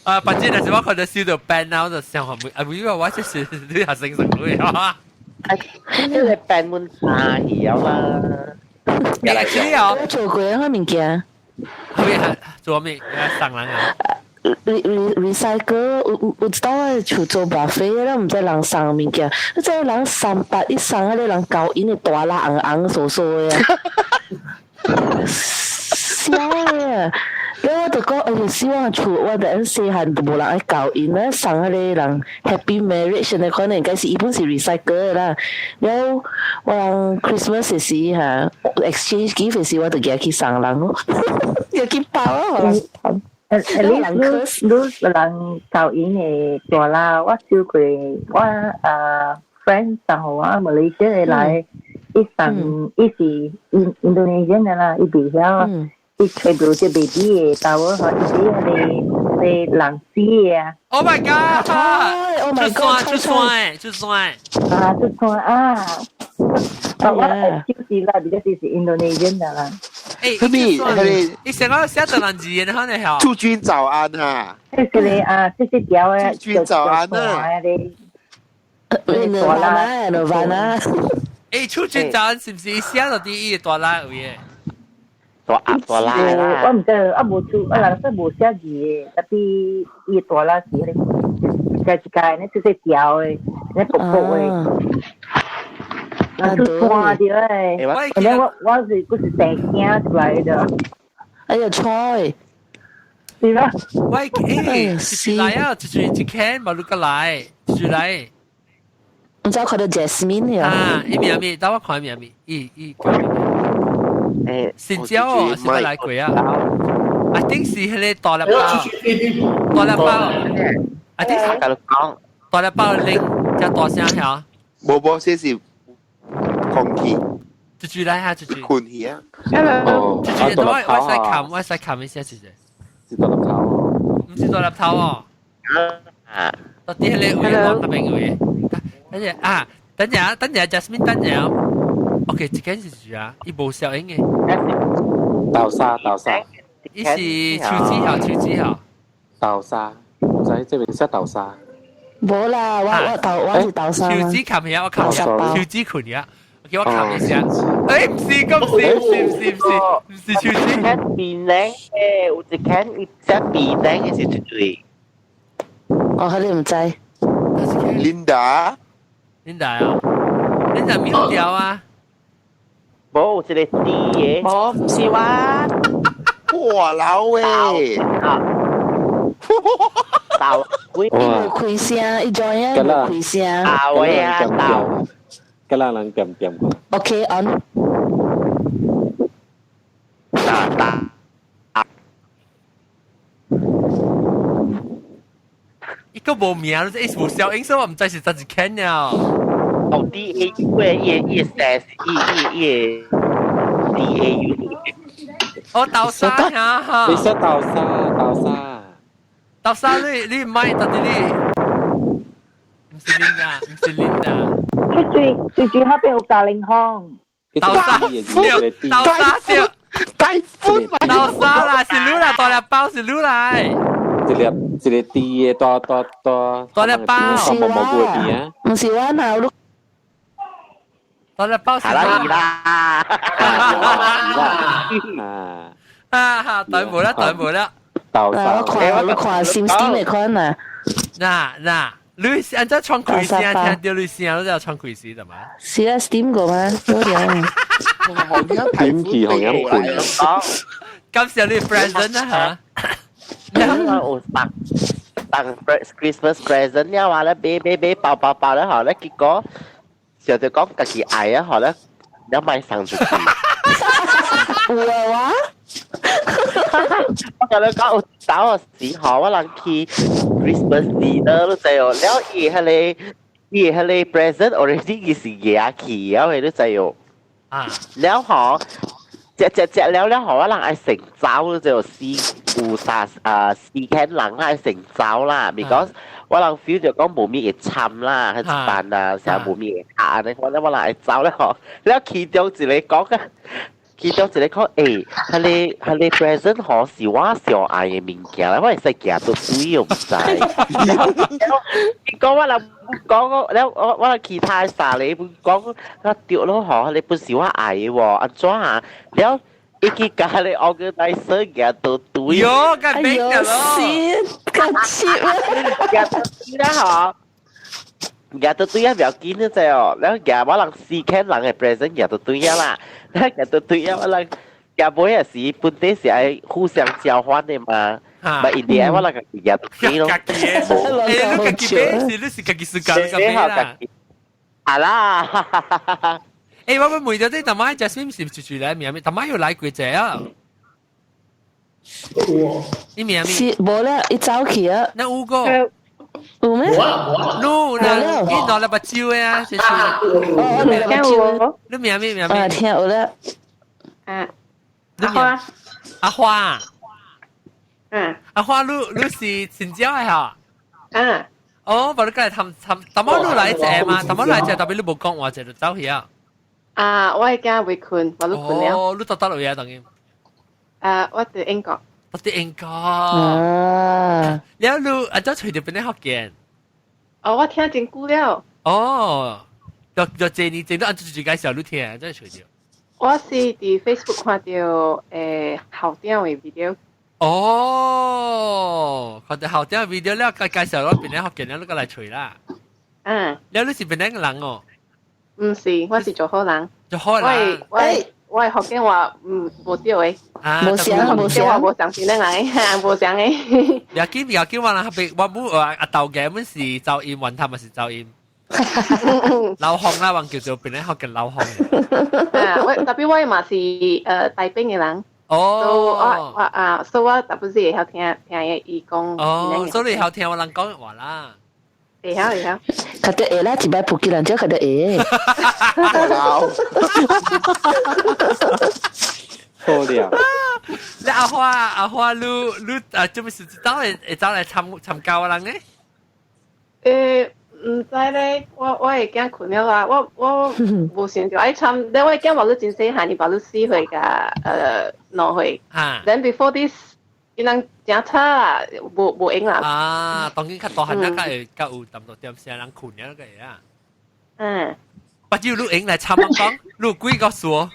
啊，反正就是我看到燒到 ban 啦，我就想話啊，以為我這是你係成成女啊。呢個 ban 滿差異啊嘛。你知啊？做過啊物件。咩做咩？送人啊？ re re recycle 有有一道厝做 buffet 了，毋知人送物件，你知人三八一送彼個人交𪜶的大辣紅紅傻傻的啊，笑的。了我就講，哎呀，希望厝我等細漢都無人愛交𪜶咧，送彼個人 happy marriage 呢，可能應該是伊本是 recycle 的啦。了我人 Christmas 的時哈，exchange gift 的時我就舉去送人咯，舉去包啊，予人。 At least 你你人交𪜶的大啦，我收過我啊 friend 送予我馬來西亞的來，伊送伊是印 Indonesian 的啦，伊袂曉，伊揣到這 baby 的查某吼，伊是彼個彼個人死的啊。 Oh my god！ Oh my god！出山出山啊，出山啊！我我就是啦，比較是 Indonesian 的啦。誒，係咪係咪？你成個寫德蘭字嘅，可能係。祝君早安哈！這是咧啊，這是條的。祝君早安啊！你大啦，老闆啊！誒，祝君早安是唔是寫到第一大啦有嘅？大大啦啦！我毋知，我無做，我人說無寫字的，tapi 伊大啦是彼個一個一個，呢這是條的，呢薄薄的。啊，出山對嘞！我我是不是生囝出來的？哎呀，菜！是啦。喂，欸，一來啊，一一一間嘛，你過來，一來。唔知看到 Jasmine 呀？啊，伊名咩？等我看伊名咩？伊伊叫咩？欸，新椒哦，是咪來過啊？I think 是彼個大粒包，大粒包。I think 是講大粒包拎，加大聲嚇。無無，這是。空氣，一句來下，一句。困去啊！哦，一句，我我使冚，我使冚一下，一下。是大粒頭。唔是大粒頭哦。啊。到底彼個位往那邊位？等下啊，等下，等下，Jasmine，等下。OK，這間是啥啊？伊無效應嘅。豆沙豆沙。伊是手指號，手指號。豆沙，唔知這邊寫豆沙。無啦，我豆我是豆沙。手指冚起，我冚手指困嘢。叫我冚一下。誒，唔是，咁唔是，唔是，唔是，唔是，唔是手指。邊領嘅，有一間伊寫邊領嘅是對對。哦，佢哋唔知。 Linda， Linda 啊，Linda 秒掉啊！無，有一個 D 嘅。無，唔是我。哇老喂！豆，伊無開聲，伊 join 啊，無開聲。豆喂啊，豆。個啦人點點過。 OK on。打打。伊個無名，伊是無效應，所以我唔知是真是 Ken 了。哦，D A U 嘅，伊伊寫伊伊伊 D A U。哦，豆沙嚇！你寫豆沙，豆沙。豆沙，你你唔係到底你？唔是 Linda，唔是 Linda。最最最最後邊有嘉玲康。豆沙，豆沙笑，大款豆沙啦，是你啦，大粒包是你來。一粒一個甜的大大大大粒包，毛毛菇的甜啊！唔是我哪有大粒包是啦，啦，啊啊哈，對冇啦，對冇啦。豆沙，我看我看心心的款啊。嗱嗱，你是按照唱開聲，聽到你聲，你就唱開聲的嘛？是啊，Steam 過嗎？有點。點起紅飲盤。感謝你 present 啊嚇。我當當 Christmas present 了話咧，買買買包包包了後咧，結果小就講家己愛啊，後咧你買送出去。有啊！我同你講，有走個時候，我人去 Christmas dinner 都知哦，了伊迄個伊迄個 present already 伊是額去，了佢都知哦。啊！了後，食食食了了後，我人愛成走就四有三啊四間人愛成走啦，because 我人 feel 就講無咩會參啦，去辦啊，成日無咩會客呢，我咧我人愛走了吼，了其中一個講啊。其中一個講，欸，彼個 present 吼是我上愛的物件，我會使行到對，我毋知。伊講我人講了，我我其他三個本講，我對咯吼，彼個本是我愛的喎，按怎啊？了，伊去共彼個 organizer 行到對。喲，咁明嘅咯。咁 cheap 啊！行到對啦吼。行到對啊，不要緊的啫哦。了行我人四間人的 present 行到對啊啦，了行到對啊，我人行尾也是本地是愛互相交換的嘛。嘛，印第安我人家己行到對咯。家己的，欸，你家己買是你是家己時間咁買啦。啊啦！欸，我問到這大媽 Jasmine 是住住來名咩？大媽有來過這啊？你名咩？是無啦，伊走去啊。那有個。有咩？冇啊冇啊。no，那伊攞嚟把酒的啊，這是。哦，攞嚟把酒。你名咩名咩？啊，聽有啦。啊，阿花。阿花。嗯。阿花，你你是新疆的哈？嗯。哦，無你過來探探，淡薄你來一個嘛？淡薄來一個，特別你無講話，就走去啊。啊，我的囝未睏，我都睏了。哦，你到佗落位啊？當今？啊，我佇英國。我佇英國。啊。了你啊，怎揣著檳城福建？哦，我聽真久了。哦，就就這年前都按怎就介紹你聽，怎揣著？我是佇 Facebook 看著校長的 video。哦，看著校長 video 了，介介紹我檳城福建了，你過來揣啦。嗯。了，你是檳城人哦？毋是，我是柔佛人。柔佛人。我我的福建話毋無對的。無像無像，無像檳城人，無像的。要緊要緊，我人別我母阿豆嘅，阮是走音，雲潭嘛是走音。老紅啦，還叫做檳城福建老紅。啊，我特別我嘛是台北的人。哦。所以我我啊，所以我特別是會曉聽聽伊講。哦，所以會曉聽我人講話啦。會曉會曉。較得會啦，一擺福建人才較得會。好了。你阿花阿花，你你啊，這不是知道會會走來參參加我人呢？欸，毋知咧，我會驚困了啊！我無想著愛參，你我驚話你真細漢，伊把你4歲甲2歲。啊。 Then before this，伊人誠早啦，無閒啦。啊，當然較大漢啦，較會較有淡薄點聲人困了個啊。不只你閒來參講，你有幾個數？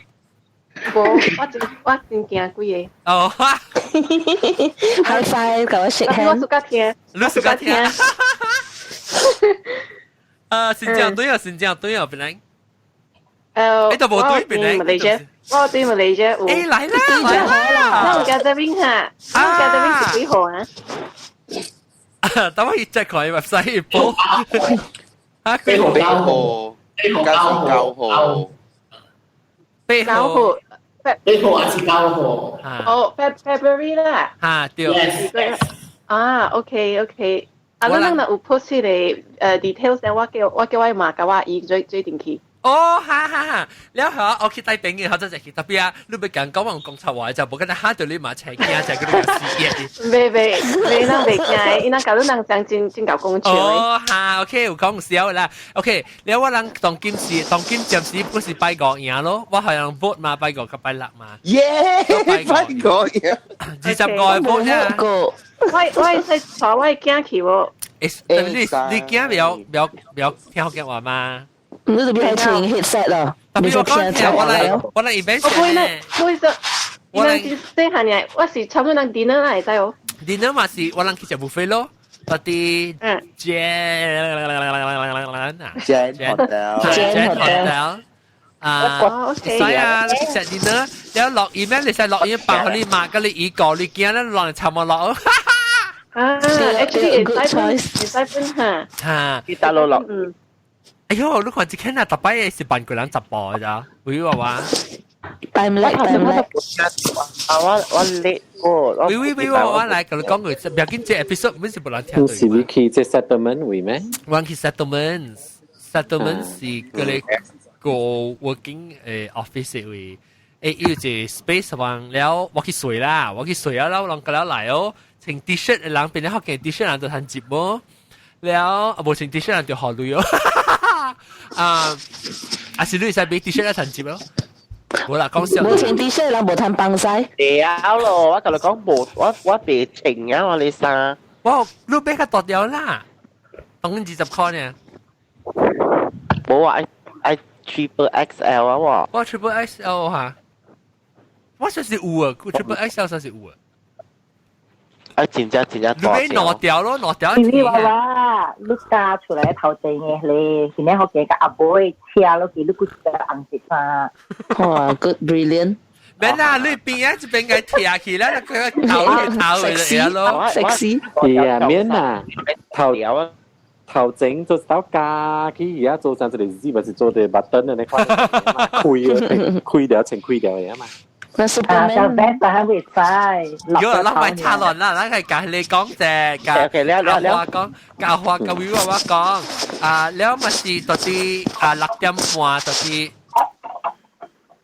無，我真驚鬼個。哦， High five，共我 shake 我 hand。暑假聽，你暑假聽。啊，新疆對啊，新疆對啊，本來。你都無對本來。馬來西亞，我對馬來西亞有。誒，來啦，來啦。那有 gathering 哈，那有 gathering 是幾號啊？等我 check 看 website 報。啊，幾號？ 8號，9號，八號。9號。 8號還是9號？哦，February 啦。啊，對。啊，OK。啊，咱若有 post 迄個details，我叫我媽共我姨做陣去。哦，哈哈哈！了後我去帶朋友，後就去特別啊，你欲講講我講錯話就無跟他嚇到你嘛，車驚就叫你死嘅。袂袂袂，咱袂驚，伊若假如人講真真𠢕講笑的。哦，哈，OK，有講笑啦。OK，了我人當今是當今暫時不是拜五贏咯，我係用 vote 嘛，拜五佮拜六嘛。耶，拜五贏。25個 vote 啊。我會使帶我囝去無？誒，你囝袂曉聽福建話嘛？你就變成 headset 咯，特別我講聽我來 event 我不會咧，不會說，我人細漢爾，我是差不多人 dinner 啦，會使哦。 dinner 嘛是我人去食 buffet 咯，嗰啲 Jen Jen Hotel Jen Hotel 啊，使啊，你食 dinner，了落 event 你使落 event 放予你媽，佮你姨哥，你驚咧落嚟沉我落。啊，actually 會使分，會使分嚇。嚇，去大陸落。哎喲，你看這間啊，逐擺是扮過人直播咋？會話話。 Time lag time lag。啊，我叻過。喂喂喂，我來共你講個，不要緊，這 episode 本是無人聽。是你去這 settlement 位咩？我去 settlements，settlements 是嗰個 working office 位，有一個 space 方了，我去睡啦，我去睡啊，了人過了來哦，穿 T-shirt 的人變咗福建 T-shirt 人就通接無，了啊無穿 T-shirt 人就予鐳哦，啊，啊是你會使買 T-shirt 來通接咯。無啦，講笑。無穿 T-shirt 人無通放屎。對咯，我共你講無，我袂穿啊，我你衫。哇，你買較大條啦，當20塊呢。無啊，愛 triple XL 啊我。我 triple XL 哈，我算是有啊，triple XL 算是有啊。啊，真正真正大你買兩條咯，兩條。你話話，你加出來頭前嘅咧，現在好見個阿妹車落去，你閣一個紅色衫。哇，good brilliant！免啦，你邊啊這邊個貼起來，個頭去頭嘅咯，sexy。係啊，免啦，頭頭前做到加，佢而家做成一個字，咪是做啲 button 的那款，開了，開掉成開掉嘅嘛。那 Superman 啊，就 best 係會使。如果咱咪插亂啦，咱係共你講啫，共阿花講，共阿花共維娃娃講，啊，了嘛是到底啊6點半到底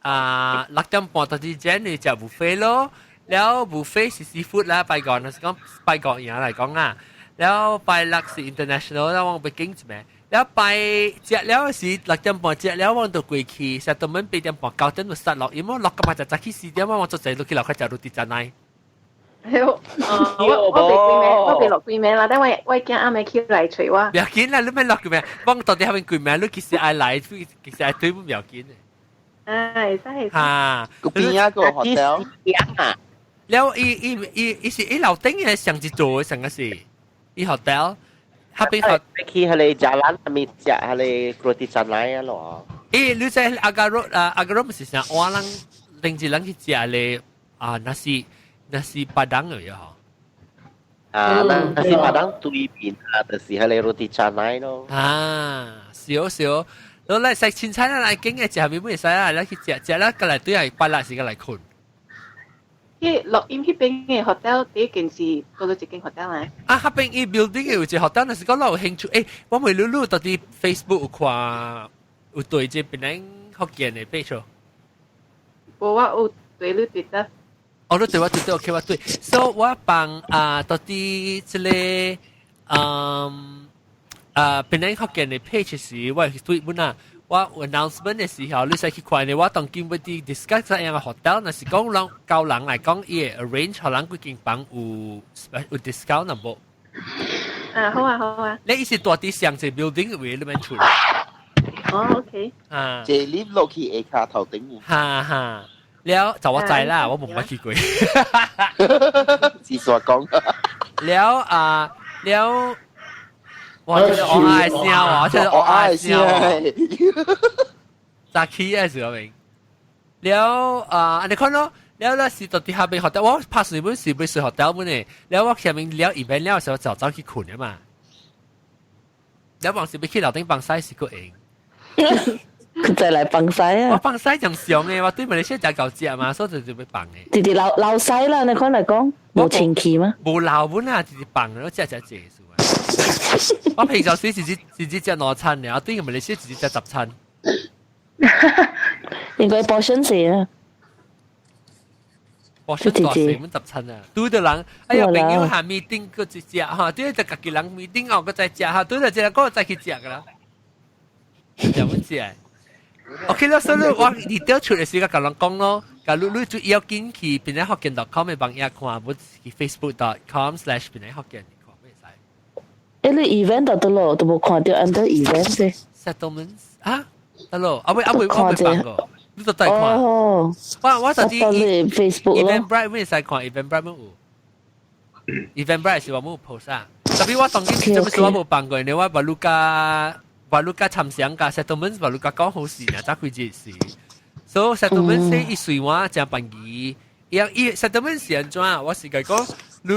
啊6點半到底這你食 buffet 咯，了 buffet 是 seafood 啦，拜五就是講拜五贏來講啊，了拜六是 international 啦，我欲經一暝。了拜食了是6點半食了，我就過去，settlement 8點半9點就實落，因為落個嘛就早起4點，我做濟落去樓下食 roti canai。係哦，我袂規暝，我袂落規暝啦，但我驚暗暝起來揣我。不要緊啦，你免落規暝，我到底還免規暝，你其實愛來，其實愛對不要緊的。啊，會使會使。哈，邊啊個 hotel？了，伊伊伊伊是伊樓頂嘅上一座上個是，伊 hotel。彼邊學去彼個 jalan 咪食彼個 roti canai 啊咯。欸，你在 Agar Road 啊？Agar Road 毋是啥？我人頂一人去食咧啊，nasi padang 嘅嗬。啊，nasi padang 對面啊，就是彼個 roti canai 咯。啊，少少，我來食凊彩啦，來景嘅食下面會使啊，來去食食啦，過來對係八六時間來睏。去錄音彼邊嘅 hotel 第一間是佗一間 hotel 啊？啊，彼邊伊 building 嘅有一個 hotel，若是講我有興趣，欸，我問你你到底 Facebook 有看有對這邊福建的 page？無，我有對你 Twitter。哦，你對我 Twitter OK，我對，所以我幫啊，到底這個啊，檳城福建的 page 時，我對本啊，我 announcement 的時候，你使去看呢。我當今欲佇 discuss 這樣個 hotel，若是講人教人來講，伊會 arrange 予人幾間房有有 discount 若無？啊，好啊，好啊。你伊是蹛佇上一 building 位裏面出。哦，OK。啊。坐 lift 落去下跤頭頂有。哈哈，了就我知啦，我無捌去過。是所講。了啊，了。哇！這個我愛聲哦，這個我愛聲哦。早起的時候明。了啊，你看咯，了那是到底下邊 hotel，我拍水本是欲睡 hotel 本的。了我下面了 event 了時候就走去睏啊嘛。了往時欲去樓頂放屎是閣用。再來放屎啊！我放屎就上的，我對馬來西亞食夠食嘛，所以就欲放的。直直流流屎啦！你看來講，無清氣嗎？無流本啊，直直放，我食食濟數啊。我平常時是只食兩餐爾，對馬來西亞直直食十餐。應該 portion 細啊。 portion 大細，阮十餐啊。拄著人，哎呀，朋友下 meeting 閣一食哈，對著家己人 meeting 後閣再食哈，對著這個再去食個啦。食阮食。OK 啦，所以我你調出的時間共人講咯，共你你就要緊去檳城福建 .com 的網頁看，無去 facebook.com/ 檳城福建看會使。欸，你 event 到佗落都無看著 under event 啫。 Settlements 啊，得咯，啊未啊未我未放過，你都帶看。哦。我我就知 Facebook 咯。 Eventbrite 會使看 Eventbrite 有。Eventbrite 是我無 post 啊，特別我當今這不是我無放過，你我把你加。話你甲參詳甲 settlement 話你甲講好事呢，早開這事。所以 settlement 是伊隨我誠便宜，伊伊 settlement 是按怎？我是共講，你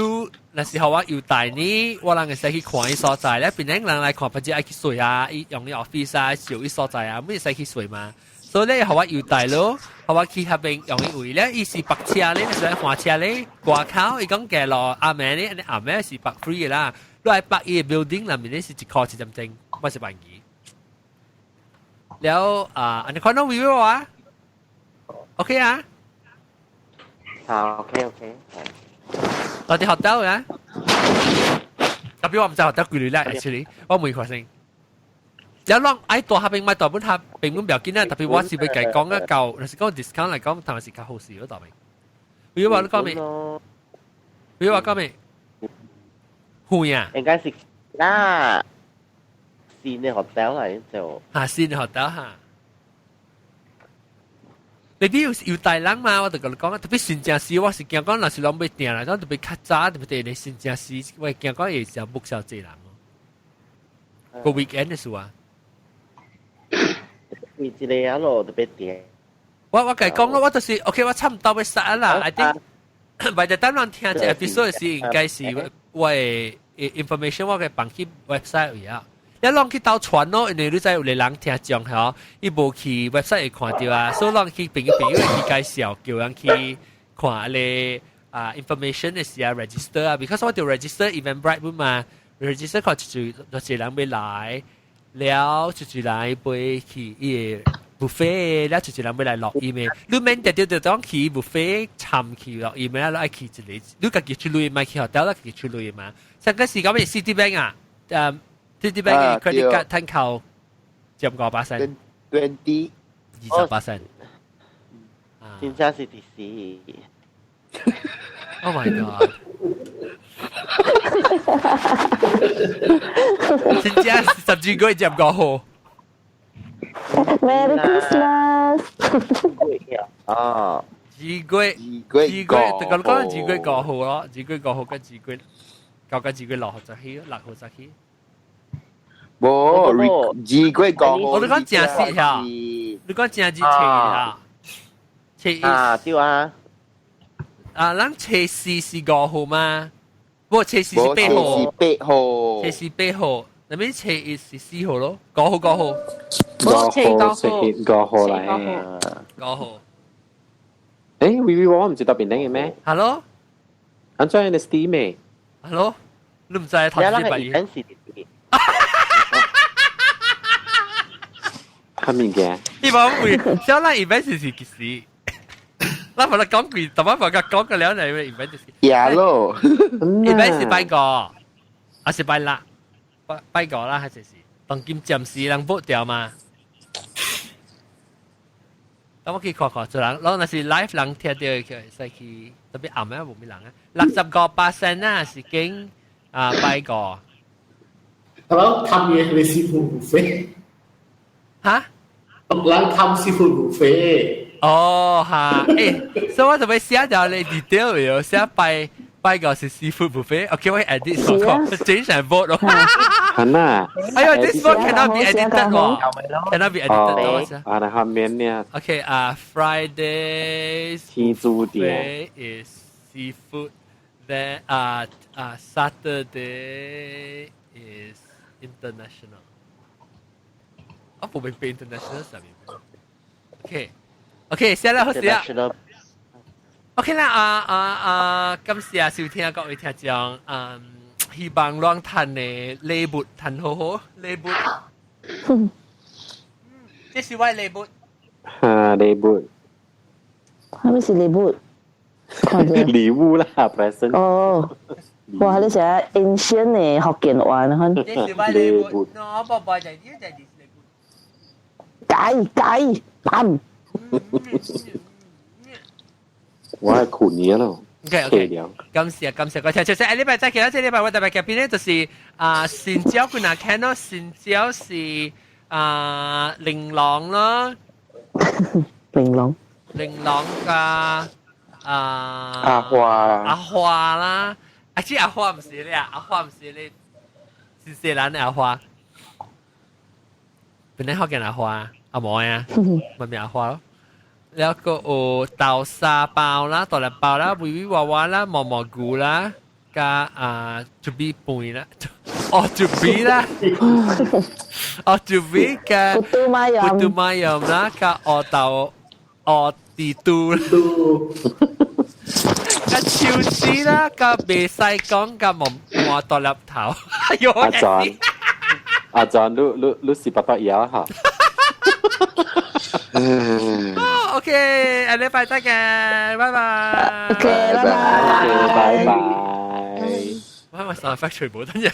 若是予我優待呢，我人會使去看伊所在咧，別人人來看，或者愛去睡啊，伊用伊 office 啊，燒伊所在啊，每會使去睡嘛。所以咧，予我優待咯，予我去彼邊用伊位咧，伊是泊車咧，是換車咧，外口伊講行路暗暝咧，暗暝是泊 free 的啦。你愛泊伊的 building 內面咧是一箍一點鐘，我是便宜。了啊，你看到 view 啊？OK 啊？好，OK OK。我佇 hotel 啊？特別我毋知 hotel 幾鐳啦，actually，我問看先。有攏愛蹛彼邊買蹛本下平本不要緊啊，特別我是欲共講啊，夠，若是講 discount 來講，當然是較好勢咯，大明。比如話你講咩？比如話講咩？遠啊？應該是啦，新的 hotel 來就。嚇，新的 hotel 哈。你比有有大人嘛？我就共你講，特別新正時，我是驚講，若是攏欲訂來，講特別較早，特別佇新正時，我驚講會誠 book 誠濟人哦。個 weekend 的事啊。為一個啊咯，特別訂。我我共講咯，我就是 OK，我差毋多欲殺啦。I think by the time 人聽這 episode 時，應該是我的 information 我會放去 website 位啊。你攏去兜傳咯，因為你知有個人聽眾吼，伊無去 website 會看著啊，所以攏去朋友朋友會去介紹，叫人去看咧啊 information 的時啊 register 啊，because 我著 register Eventbrite 嘛，register 看一濟一濟人欲來，了一濟人欲去伊個 buffet，了一濟人欲來落 email，你免特著就當去 buffet 參去落 email，你愛去一個，你家己出鐳莫去 hotel 啦，家己出鐳嘛。上個時講咩 Citibank 啊，Citibank 嘅 credit card 趁扣佔5%， 20 20%。真正是第四。 Oh my god！真正12個月佔5號。 Merry Christmas！哦，二月二月，就講講2月5號咯，2月5號跟二月九跟2月6號就去，6號就去。無，2月5號。我你講正式嚇，你講正日初嚇，初一啊對啊。啊，咱初四是五號嗎？無，初四是八號。八號。初四八號，那邊初一是4號咯，五號五號。五號，五號來。五號。誒，V V 我毋是蹛檳城的咩？Hello。按怎你 Steam 咩？Hello，你毋知頭先白伊？啥物件？伊無會，小咱 event 是幾時？咱無咧講幾，逐擺無共講過了，嚟 event 就是。呀咯，event 是拜五，還是拜六？拜拜五啦，還是當今暫時人 vote 掉嘛。等我去看看，做人，攞若是 live 人聽到，會使去特別暗啊，無咩人啊，65% 啊是經啊拜五。係咯，貪嘢係 seafood buffet。嚇？人貪 seafood buffet。哦哈，所以我就會寫掉你 detail 嘅，寫拜拜五是 seafood buffet。OK，我 edit 所講，change and vote 咯。係啊。哎呦，this one cannot be edited 喎，cannot be edited 啊，那下面呢？OK 啊，Fridays 天注定 is seafood. Then 啊啊 Saturday is international. 啊，不明白 international 上面。OK。OK，寫啦，好寫啦。OK 啦，啊啊啊！感謝收聽各位聽眾，嗯，希望攏趁的禮物趁好好，禮物。這是我的禮物。哈，禮物。係咪是禮物？禮物啦，present。哦，哇！你成日 ancient 的福建話呢？這是我禮物。喏，寶寶就呢就係禮物。解解攬。我係困嘢咯。 OK OK，感謝感謝各位聽眾，下禮拜再見啦！這禮拜我特別嘉賓咧就是啊，新椒佢若看到新椒是啊玲瓏咯，玲瓏，玲瓏加啊阿花阿花啦，啊這阿花唔是咧，阿花唔是咧，新西蘭的阿花，本來福建阿花，阿毛呀，咪咪阿花咯。แล้วก็有豆沙包啦、大粒包啦、維維娃娃啦、毛毛菇啦，加啊準備飯啦，哦準備啦，哦準備加 putu mayam putu mayam 啦，加鵝豆鵝地肚，加超市啦，加袂使講加毛毛大粒頭，哎呦阿 John，阿 John，你你你是爸爸搖哈？ OK，下禮拜再見，拜拜。 OK，拜拜，拜拜。我係咪 sound effect 全部得嘢？